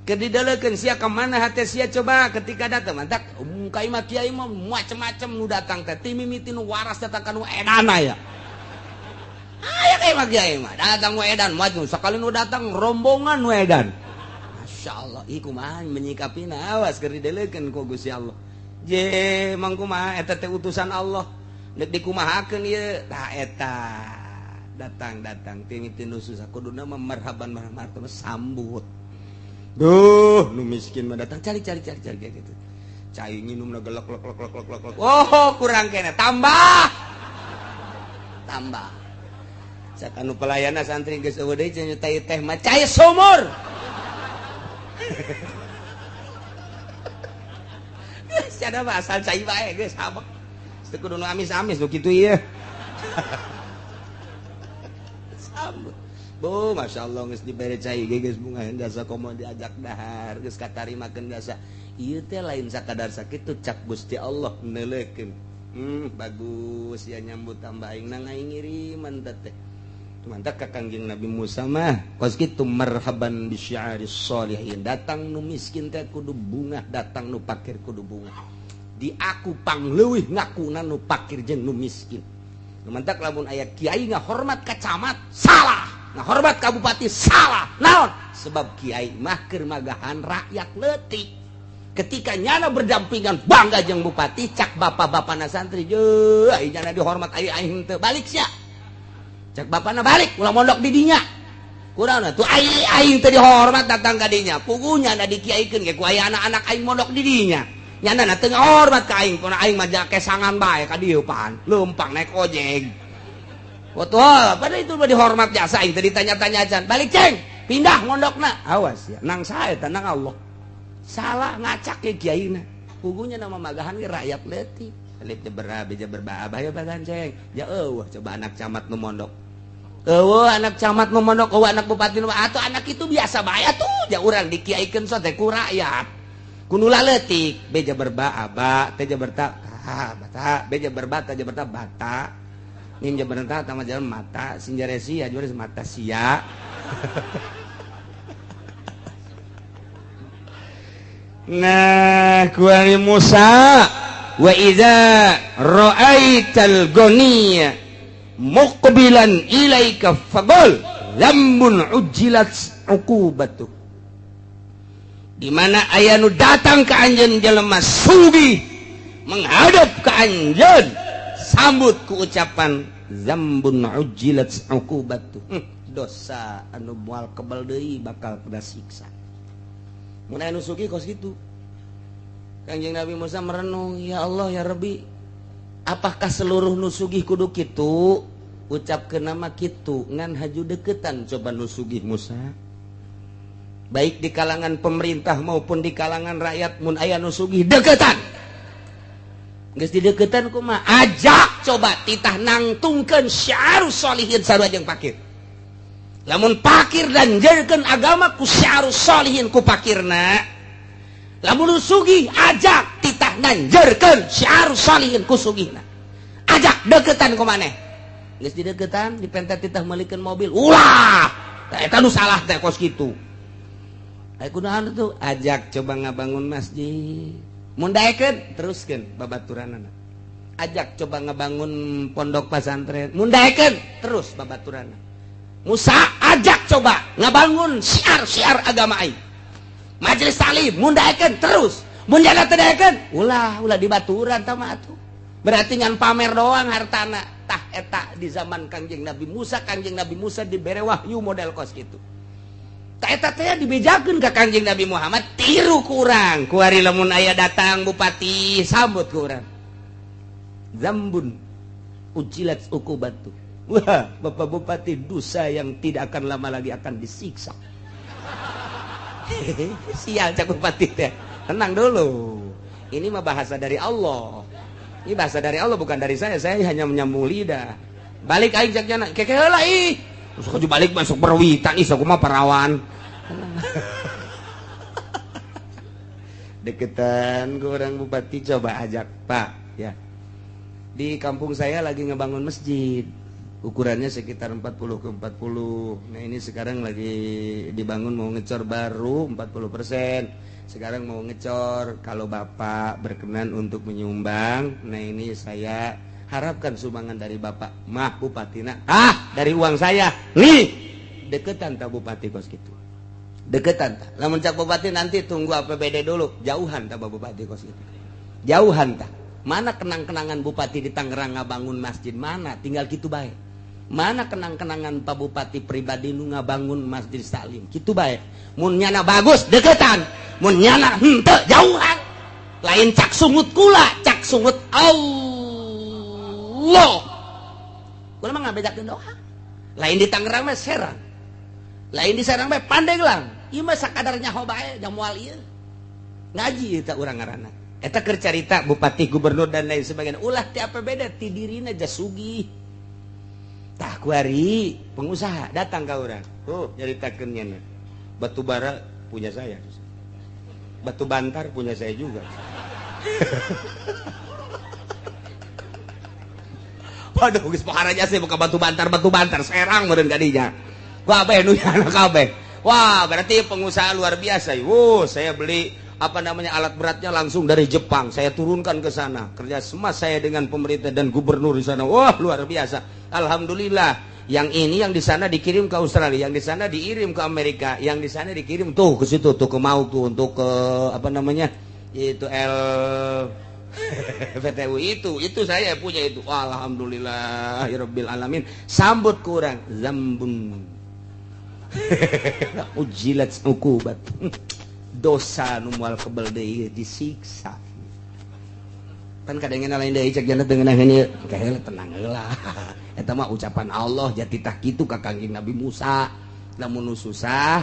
Keur didelekeun sia ka mana hate sia coba ketika datang mantak kai mah kiai mah macem-macem nu datang teh ti mimiti nu waras datang ka nu edana ya. Aya kai mah kiai mah datang nu edan maju sakali nu datang rombongan nu edan. Masyaallah ieu kumaha menyikapina awas keur didelekeun ku Gusti Allah. Je mang kumaha eta teh utusan Allah. Dek dikumahakeun ieu tah eta datang-datang ti nu susah kuduna mah marhaban marhaban sambut. Duh nu miskin mah datang cari cari cari cari gitu. Cai nginumna gelek lek lek lek lek lek. Oh kurang kene tambah. Tambah. Cak anu pelayanna santri geus eueuh deui cenah teh teh mah cai sumur. Geus cenah mah asal cai bae geus habek. Teu kudu nu amis-amis nu kitu ieu. Sambut. Bu, masyaallah geus dibere cai ge geus bunga jasa komo diajak dahar, geus katarimakeun jasa. Ieu teh lain sakadar sakitu cak Gusti Allah neuleukeun. Bagus ya nyambut tambah aing nang aing ngiriman teh. Mantap ka Kangjeng Nabi Musa mah kos kitu marhaban bi syi'aris sholihin. Datang nu miskin teh kudu bungah, datang nu pakir kudu bungah. Di aku pangleuwih ngakuna nu pakir jeung nu miskin. Nu mantak lamun aya kiai ngahormat ka camat salah, ngahormat ka bupati salah. Naon? Sebab kiai mah keur magahan rakyat leutik. Ketika nyana berdampingan bangga jeung bupati cak bapak-bapana santri jeuh ai nyana dihormat ai aing teu balik sia. Cak bapana balik ulah mondok di dinya. Kurang tuh ai aing teu dihormat datang ka dinya. Puguh nyana dikiaikeun ge ku aya anak-anak aing mondok di dinya. Nyana na teu ngahormat ka aing, kuna aing mah kesangan bae ka dieu pan, leumpang naik ojek. Betul, pada itu mah dihormat jasa aing teu ditanya-tanya acan. Balik ceng, pindah mondokna. Awas ya, nang sae eta nang Allah. Salah ngacak ke kiaina. Puguhnya nama magahan ge rakyat leutik. Alif jeber beja berba abah ya bagan ceng. Ya eueuh coba anak camat nu mondok. Eueuh anak camat nu mondok, eueuh anak bupati nu atuh anak itu biasa bae atuh. Ja urang dikiaikeun sote ku rakyat. Kunula leutik beja berba aba teh jaberta ta bata beja berba ta jaberta bata mim jaberta tama jalan mata sinjaresi ya juaris mata sia. Nah kuari Musa wa idza ra'aital ghaniya muqbilan ilaika faqul lambun ujilat uqubatu. Di mana aya nu datang ke anjeun jelema sugih menghadap ke anjeun sambut ku ucapan zambun ujilat uqubatu. Dosa anu moal kebal deui bakal kena siksa. Mun aya nu sugih kos kitu. Kangjeng Nabi Musa merenung, ya Allah ya Rabbi, apakah seluruh nu sugih kudu kitu? Ucapkeun nama kitu ngan haju deketan coba nu sugih Musa. Baik di kalangan pemerintah maupun di kalangan rakyat mun aya nu sugih deketan. Geus dideketan kumaha? Ajak coba titah nangtungkeun syiarus sholihin sarua jeung pakir. Lamun pakir dan jadikan agama ku syiarus sholihin ku pakirna. Lamun sugih ajak titah nanjerkeun syiarus sholihin ku sugihna. Ajak deketan ku maneh. Geus dideketan dipenta titah meulikeun mobil. Ulah. Tah eta nu salah teh kos kitu. Aya kunaon tuh? Ajak coba ngabangun masjid. Mun daekeun teruskeun babaturanana. Ajak coba ngabangun pondok pesantren. Mun daekeun terus babaturanana. Musa ajak coba ngabangun syiar-syiar agama aing. Majelis taklim mun daekeun terus. Mun jana teu daekeun ulah ulah dibaturan tah mah atuh. Berarti ngan pamer doang hartana. Tah eta di zaman Kangjeng Nabi Musa, Kangjeng Nabi Musa dibere wahyu model kos kitu. Tah eta teh dibejakeun ka Kangjeng Nabi Muhammad tiru kurang. Kuari lamun aya datang bupati sambut ku urang. Zambun ujilat ukubatu. Wah, Bapak Bupati dosa yang tidak akan lama lagi akan disiksa. Sial cak bupati teh. Tenang dulu. Ini mah bahasa dari Allah. Ini bahasa dari Allah bukan dari saya. Saya hanya menyambung lidah. Balik aing cak jana. Keke heula ih. Sok balik masuk berwitan ih sok mah parawan. Deketan ke orang bupati coba ajak, Pak, ya. Di kampung saya lagi ngebangun masjid. Ukurannya sekitar 40 ke 40. Nah, ini sekarang lagi dibangun mau ngecor baru 40%. Sekarang mau ngecor, kalau Bapak berkenan untuk menyumbang, nah ini saya harapkan sumbangan dari Bapak mah bupatina. Ah, dari uang saya. Nih, deketan tak bupati kos gitu. Deketan tak. Lamun cak bupati nanti tunggu APBD dulu, jauhan tak bupati kos gitu. Jauhan tak. Mana kenang-kenangan bupati di Tangerang ngabangun masjid mana? Tinggal gitu bae. Mana kenang-kenangan Pak Bupati pribadi nu ngabangun Masjid Salim? Kitu bae. Mun nyana bagus deketan, mun nyana henteu jauhan. Lain cak sungut kula, cak sungut Allah. Kula mah ngabejakeun doa. Lain di Tangerang mah Serang. Lain di Serang mah Pandeglang. Ieu mah sakadar nyaho bae jang moal ieu. Ngaji eta urang ngaranna. Eta keur carita bupati, gubernur dan lain sebagainya. Ulah ti APBD ti dirina jasugih. Tah kuari pengusaha datang ka urang. Oh, nyaritakeun nya. Batu bara punya saya. Batu bantar punya saya juga. Waduh, geus pohara jase buka batu bantar Serang meureun ka dinya. Kabeh nu nyana kabeh. Wah, berarti pengusaha luar biasa. Wuh, saya beli apa namanya alat beratnya langsung dari Jepang, saya turunkan ke sana. Kerja sama saya dengan pemerintah dan gubernur di sana. Wah, luar biasa. Alhamdulillah. Yang ini yang di sana dikirim ke Australia, yang di sana dikirim ke Amerika, yang di sana dikirim tuh ke situ tuh ke Mau tuh untuk ke apa namanya? Itu L PTU itu saya punya itu. Alhamdulillah ya rabbil alamin. Sambut kurang zambun. Ujilat ukubat. Dosa nu moal kebel deui disiksa. Pan kadangena lain deui cek jana teu ngeunaheun ieu. Kaheula tenang heula. Eta mah ucapan Allah jati tah kitu ka Kangjeng Nabi Musa. Lamun nu susah,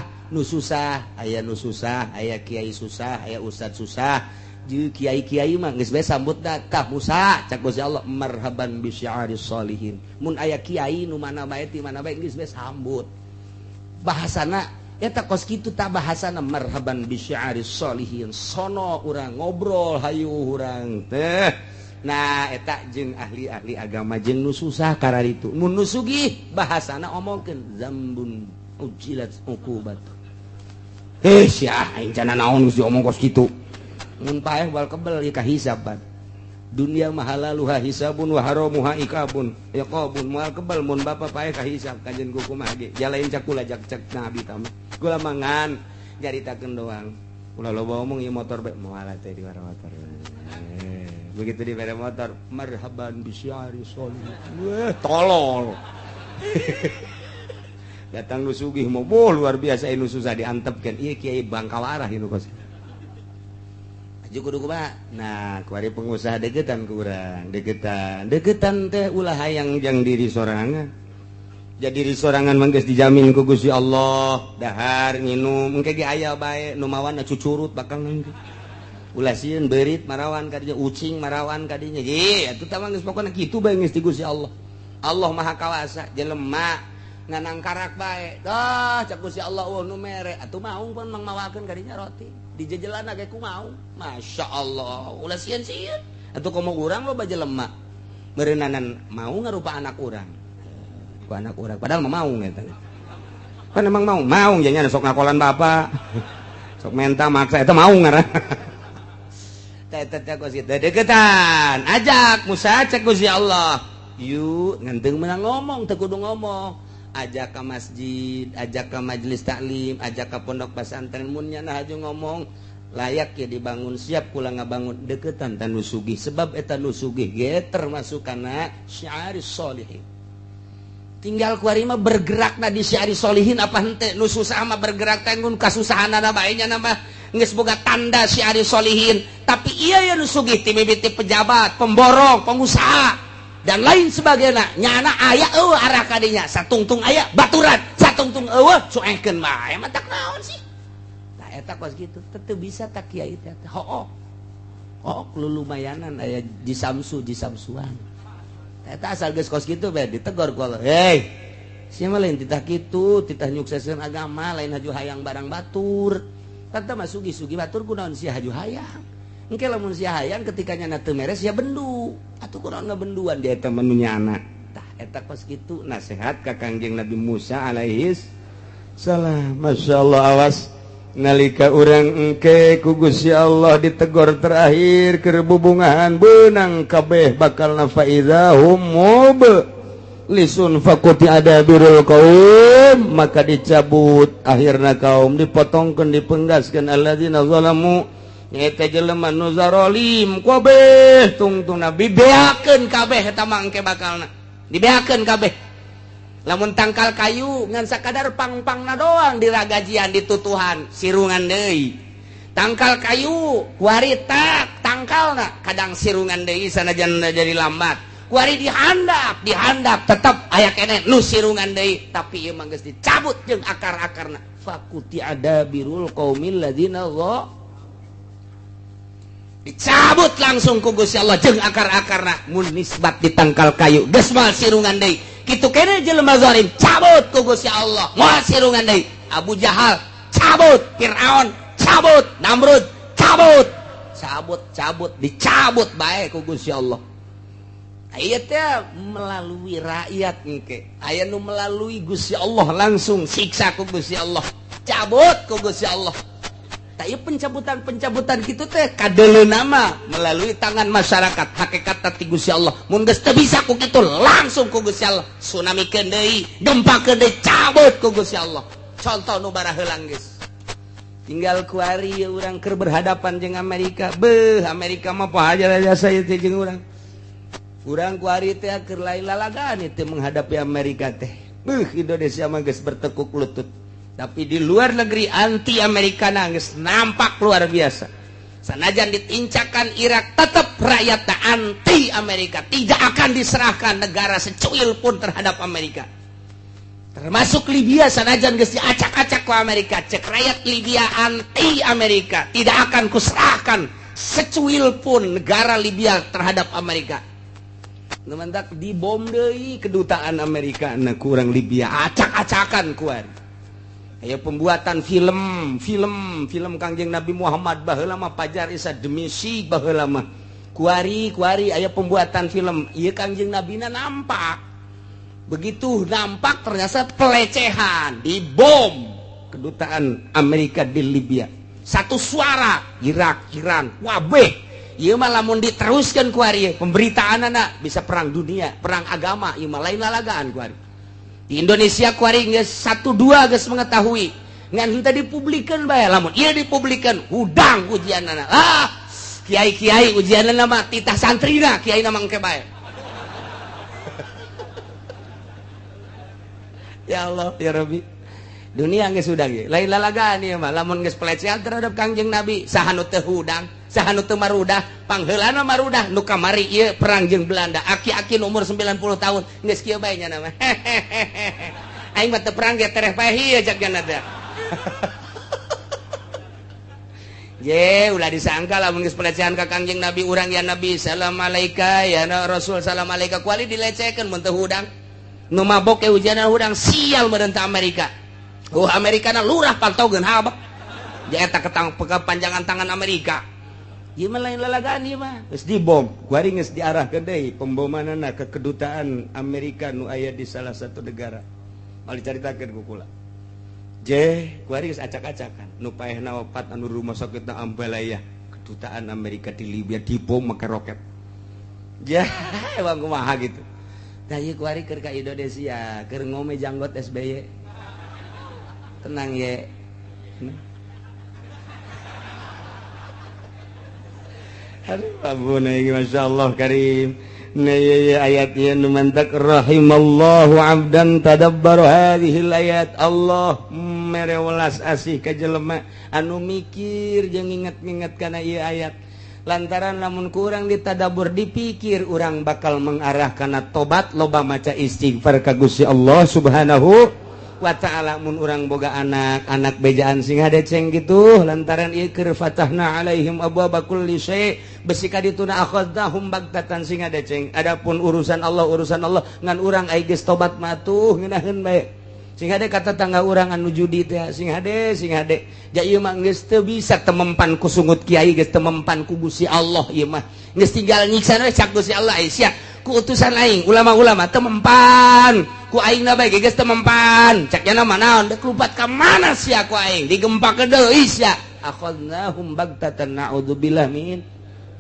aya nu susah, aya kiai susah, aya ustad susah. Jeung kiai-kiai mah geus bae sambut tah Musa cak Gusti Allah marhaban bi syiaris sholihin. Mun aya kiai nu mana bae ti mana bae geus bae sambut. Bahasana eta kos kitu tak bahasana marhaban bi syiaris sholihin. Sono urang ngobrol hayu urang teh. Nah eta jeung ahli-ahli agama jeung nu susah kararitu. Mun nu sugih bahasana omongkeun zambun ujilat uqubat. Heh sia aing cana naon geus diomong kos kitu. Mun paeh wal kebel ieu kahisaban. Dunia mahalaluha hisabun wa haramuha ikabun. Iqabun moal kebel mun bapa paeh kahisab kanjeun kumaha ge. Jalain cak kula jak cek nabi tama. Kula mangan nyaritakeun doang. Ulah loba omong ieu motor bae moal teh di motor. Begitu di bere motor marhaban bisyari sholih. Wah, tolol. Datang nu sugih mau luar biasa nu susah diantepkeun. Ieu kiai Bangkawarah ieu kos. Aju kudu kumaha? Nah, kuari pengusaha deketan ku urang, deketan. Deketan teh ulah hayang jang diri sorangan. Jadi diri sorangan mah geus dijamin ku Gusti Allah, dahar nginum engke ge aya bae nu mawana cucurut bakal engke. Ulah sieun beurit marawan kadinya, ucing marawan kadinya. Ye, atuh tah geus pokona kitu bae geus ti Gusti Allah. Allah Maha Kawasa, jelema nganang karak bae. Dah cak Gusti Allah eueuh nu mere, atuh maung pun mangmawakeun kadinya roti. Dijejelana ge ku maung. Masya Allah, ulah sieun-sieun. Atuh komo urang loba jelema. Meureunnanan mau ngarupa anak urang. Ku anak urang padahal mah maung eta. Kan emang maung, maung jadinya sok ngakolan bapak. Sok menta maksa eta maung ngaran. Teh kos kitu deketan, ajak Musa cek Gusti Allah. Yuk ngenteng menang ngomong, teu kudu ngomong. Ajak ke masjid, ajak ke majelis taklim, ajak ke pondok pesantren mun nya haju ngomong layak ya dibangun siap kula ngabangun deketan tan nu sugih sebab eta nu sugih ge termasuk kana syiaris sholihin. Tinggal kuari mah bergerakna di syiaris sholihin apa henteu nu susah mah bergerak teh ngun kasusahanana bae nya mah geus boga tanda syiaris sholihin tapi iya ya nu sugih ti mimiti pejabat, pemborong, pengusaha dan lain sebagainya nyana aya eueuh arah kadinya satungtung aya baturan satungtung eueuh cuekeun bae mah tak naon sih tah eta kos kitu teu bisa tak kiai teh hooh hooh lulumayanan aya jisamsu jisamsuan eta asal geus kos kitu bae ditegor ku Allah hei sia mah lain titah kitu titah nyukseskeun agama lain haju hayang barang batur tanta mah sugih-sugih batur kunaon sia haju hayang engke lamun sia hayang ketika nyana teu meres sia bendu atuh kunaon ngabenduan dia eta mah nu nyana tah eta kos kitu nasihat ka Kangjeng Nabi Musa alaihis salam. Masyaallah awas nalika urang engke ku Gusti Allah ditegor terakhir keur bubungahan beunang kabeh bakal nafaiza hum lisun fakuti ada birul kaum maka dicabut akhirna kaum dipotongkeun dipenggaskeun alladzina zalamu eta jelema nu zarolim kabeh tungtungna dibeakeun kabeh eta mah engke bakalna dibeakeun kabeh lamun tangkal kayu ngan sakadar pang-pangna doang diragajian ditutuhan sirungan deui tangkal kayu kuari tak tangkalna kadang sirungan deui sanajan jadi lambat kuari dihandap dihandap tetep aya keneh nu sirungan deui tapi ieu mah geus dicabut jeung akar-akarna fakuti adabirul qaumil ladzina dicabut langsung ku Gusti Allah jeung akar-akarna mun nisbat di tangkal kayu geus moal sirungan deui kitu keneh jelema zalim cabut ku Gusti Allah moal sirungan deui Abu Jahal cabut Fir'aun cabut Namrud cabut cabut cabut dicabut bae ku Gusti Allah. Aya teh melalui rakyat engke aya nu melalui Gusti Allah langsung siksa ku Gusti Allah cabut ku Gusti Allah. Tapi pencabutan-pencabutan gitu teh kadeleuna nama melalui tangan masyarakat hakikat ti Gusti Allah mun geus teu bisa ku kitu langsung ku Gusti Allah tsunami keun deui gempa keun deui cabut ku Gusti Allah. Contoh nu baraheulang geus tinggal kuari urang keur berhadapan jeung Amerika beuh Amerika mah poho jasa ieu teh jeung urang urang kuari teh keur lain lalagaan teh menghadapi Amerika teh beuh Indonesia mah geus bertekuk lutut. Tapi di luar negeri anti Amerika nangis nampak luar biasa. Sanajan ditincakan Irak tetap rakyat anti Amerika, tidak akan diserahkan negara secuil pun terhadap Amerika. Termasuk Libya sanajan geus diacak-acak ku Amerika, cek rakyat Libya anti Amerika, tidak akan kuserahkan secuil pun negara Libya terhadap Amerika. Nementak dibom deui kedutaan Amerika na kurang Libya, acak-acakan kuan. Aya pembuatan film, film Kangjeng Nabi Muhammad baheula mah pajar isa demi si baheula mah. Kuari aya pembuatan film, ieu Kangjeng Nabina nampak. Begitu nampak ternyata pelecehan, dibom kedutaan Amerika di Libya. Satu suara Irak, Iran, wabeh. Ieu mah lamun diteruskan kuari pemberitaan anak bisa perang dunia, perang agama, ieu mah lain lalagaan kuari. Di Indonesia kuari geus 1-2 geus mengetahui. Ngan henteu dipublikeun bae, lamun ieu dipublikeun hudang ujianana. Ah, kiai-kiai ujianana mah titah santrina, kiai na mangke bae. Ya Allah, ya Rabbi. Dunia geus hudang ieu. Lain lalagaan ieu mah, lamun geus pelecehan terhadap Kangjeng Nabi, saha nu teu hudang, saha nu teu marudah, pangheulana marudah nu kamari ieu perang jeung Belanda. Aki-aki nu umur 90 tahun geus kieu bae nya mah. Aing mah teu perang ge tereh paeh ieu jak nya teh. Je ulah disangka lamun geus pelecehan ka Kangjeng Nabi urang ya Nabi salam alaika ya Rasul salam alaika kuali dilecehkeun mun teu hudang. Nu mabok ke hujanan hudang sial meureun ta Amerika. Oh Amerika na lurah pantogeun habek. Ja eta ketang kepanjangan tangan Amerika. Ieu mah lain lalagaan ieu mah. Geus dibom, kuari geus diarahkeun deui pembomanana ke kedutaan Amerika nu aya di salah satu negara. Mal dicaritakeun ku kula. Je, kuari geus acak-acakan. Nu paehna opat anu rumah sakitna Ambalaya, kedutaan Amerika di Libya dibom make roket. Ja, emang kumaha gitu. Tah ieu kuari keur ka Indonesia, keur ngome janggot SBY. Tenang ye. Aduh, ampun ieu masyaallah karim. Nah, ayat ieu nu mantak rahimallahu abdan tadabbara hadhil ayat. Allah mere welas asih ka jelema anu mikir jeung nginget-nginget kana ieu ayat. Lantaran lamun kurang ditadabur dipikir urang bakal mengarah kana tobat loba maca istighfar ka Gusti Allah Subhanahu wa ta'ala. Mun urang boga anak, anak bejaan sing hadeceng gitu lantaran ieu keur fatahna alaihim abwaaba kulli syai' besi ka dituna akhadnahum bagtatan sing hadeceng. Adapun urusan Allah ngan urang ai geus tobat mah tuh ngeunaheun bae. Sing hade kata tangga urang anu judi teh sing hade ja ieu mah geus teu bisa temempan ku sungut kiai geus temempan ku Gusti Allah ieu mah geus tinggal nyiksa we cak Gusti Allah ai sia ku utusan aing ulama-ulama temempan ku aing na bae geus temempan cak nya mah naon deuk lupat ka mana sia ku aing digempakeun deui sia akhadnahum bagtatan naudzubillah min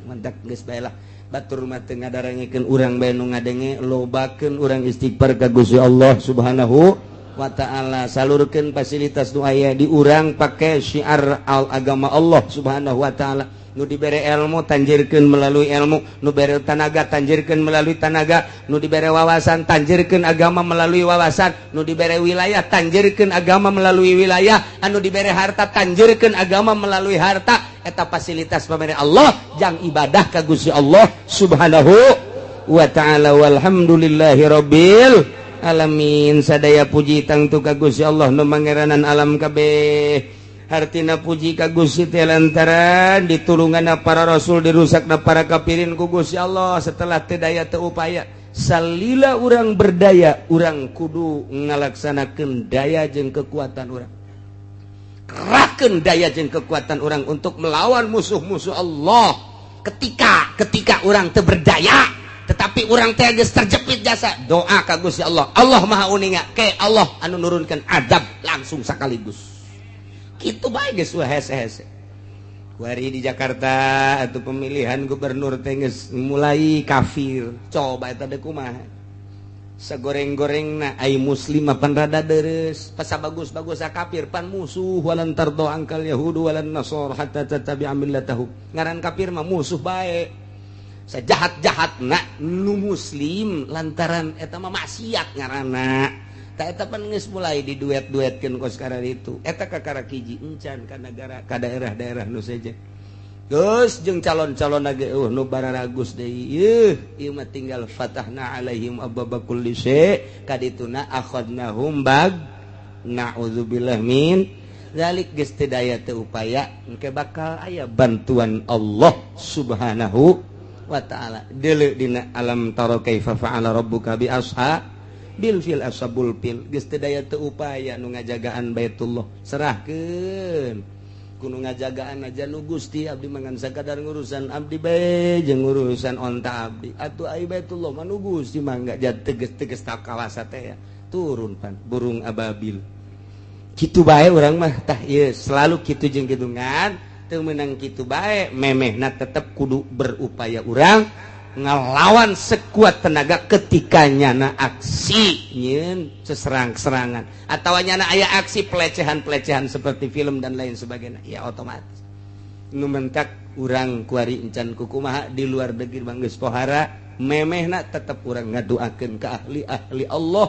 mantak geus bae lah batur mah teu ngadarangekeun urang bae nu ngadenge lobakeun urang istighfar ka Gusti Allah Subhanahu wa ta'ala. Salurkeun fasilitas nu aya di urang pake syiar al agama Allah Subhanahu wa ta'ala. Nu dibere ilmu tanjirkeun melalui ilmu, nu bere tanaga tanjirkeun melalui tanaga, nu dibere wawasan tanjirkeun agama melalui wawasan, nu dibere wilayah tanjirkeun agama melalui wilayah, anu dibere harta tanjirkeun agama melalui harta. Eta fasilitas pamere Allah jang ibadah ka Gusti Allah Subhanahu wa ta'ala. Walhamdulillahi rabbil alamin. Sadaya puji tangtu ka Gusti Allah nu mangeranan alam kabeh. Hartina puji ka Gusti teh lantaran ditulunganna para rasul dirusakna para kafirin ku Gusti Allah. Setelah teu daya teu upaya salila urang berdaya urang kudu ngalaksanakeun daya jeung kekuatan urang, kerahkeun daya jeung kekuatan urang untuk melawan musuh-musuh Allah. Ketika urang teu berdaya tetapi urang teh geus terjepit jasa doa ka Gusti Allah. Allah Maha Uninga ke Allah anu nurunkeun azab langsung sekaligus. Kitu bae geus hese-hese. Kuari di Jakarta atau pemilihan gubernur teh geus mulai kafir. Coba eta deui kumaha. Sagoreng-gorengna ai muslim mah pan rada deres, pasa bagus-bagus kafir pan musuh. Walan tardo angkal yahudu walan nasara hatta tattabi'a millatahum. Ngaran kafir mah musuh bae. Sejahat-jahat nak nu muslim lantaran eta mah maksiat ngaranna. Ta eta pan geus mulai diduet-duetkeun kos karena itu. Eta kakara hiji encan ka negara ka daerah-daerah nu sejen. Geus jeung calon-calon ge nu bararagus deui. Yeuh, ieu mah tinggal fatahna alaihim abwaaba kulli syai' kadituna akhadnahum bag na'udzubillah min zalik. Geus teu daya teu upaya engke bakal aya bantuan Allah Subhanahu wa ta'ala. Deuleu dina alam tara kaifa fa'ala rabbuka bi ashabil fil ashabul fil. Geus teu daya teu upaya nu ngajagaan Baitullah serahkeun ku nu ngajagaan aja nu Gusti abdi mah ngan sakadar ngurusan abdi bae jeung ngurusan onta abdi. Atuh ai Baitullah mah nu Gusti mangga teges-teges ta kawasa teh ya. Turun pan burung ababil. Kitu bae urang mah tah ieu selalu kitu jeung kitu ngan teu meunang kitu bae memehna tetep kudu berupaya urang ngelawan sekuat tenaga ketika nyana aksi nyeun seserang-serangan atau nyana aya aksi pelecehan-pelecehan seperti film dan lain sebagainya ya otomatis nu mentak urang kuari encan kukumaha di luar negeri mah geus pohara memehna tetep urang ngadoakeun ka ahli-ahli Allah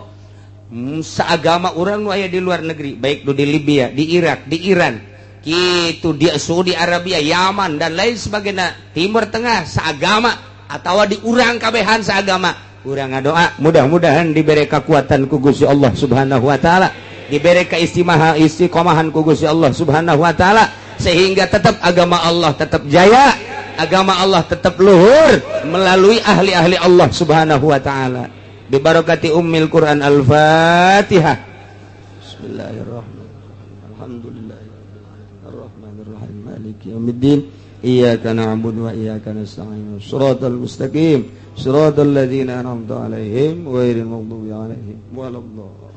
saagama urang nu aya di luar negeri baik nu di Libya, di Irak, di Iran gitu, di Saudi Arabia, Yaman dan lain sebagainya, Timur Tengah saagama atau di urang kabehan seagama urang ngadoa mudah-mudahan diberi kekuatan ku Gusti Allah Subhanahu wa taala, diberi keistimewa istiqomahan ku Gusti Allah Subhanahu wa taala, Sehingga tetap agama Allah tetap jaya, agama Allah tetap luhur melalui ahli-ahli Allah Subhanahu wa taala. Bi barakati ummil Quran, Al-Fatihah. Bismillahirrahmanirrahim. Alhamdulillahirabbil arrahmanirrahim, maliki yaumiddin, iyyaka na'budu wa iyyaka nasta'in, shiratal mustaqim, shiratal ladzina an'amta 'alaihim ghairil maghdubi 'alaihim waladdallin.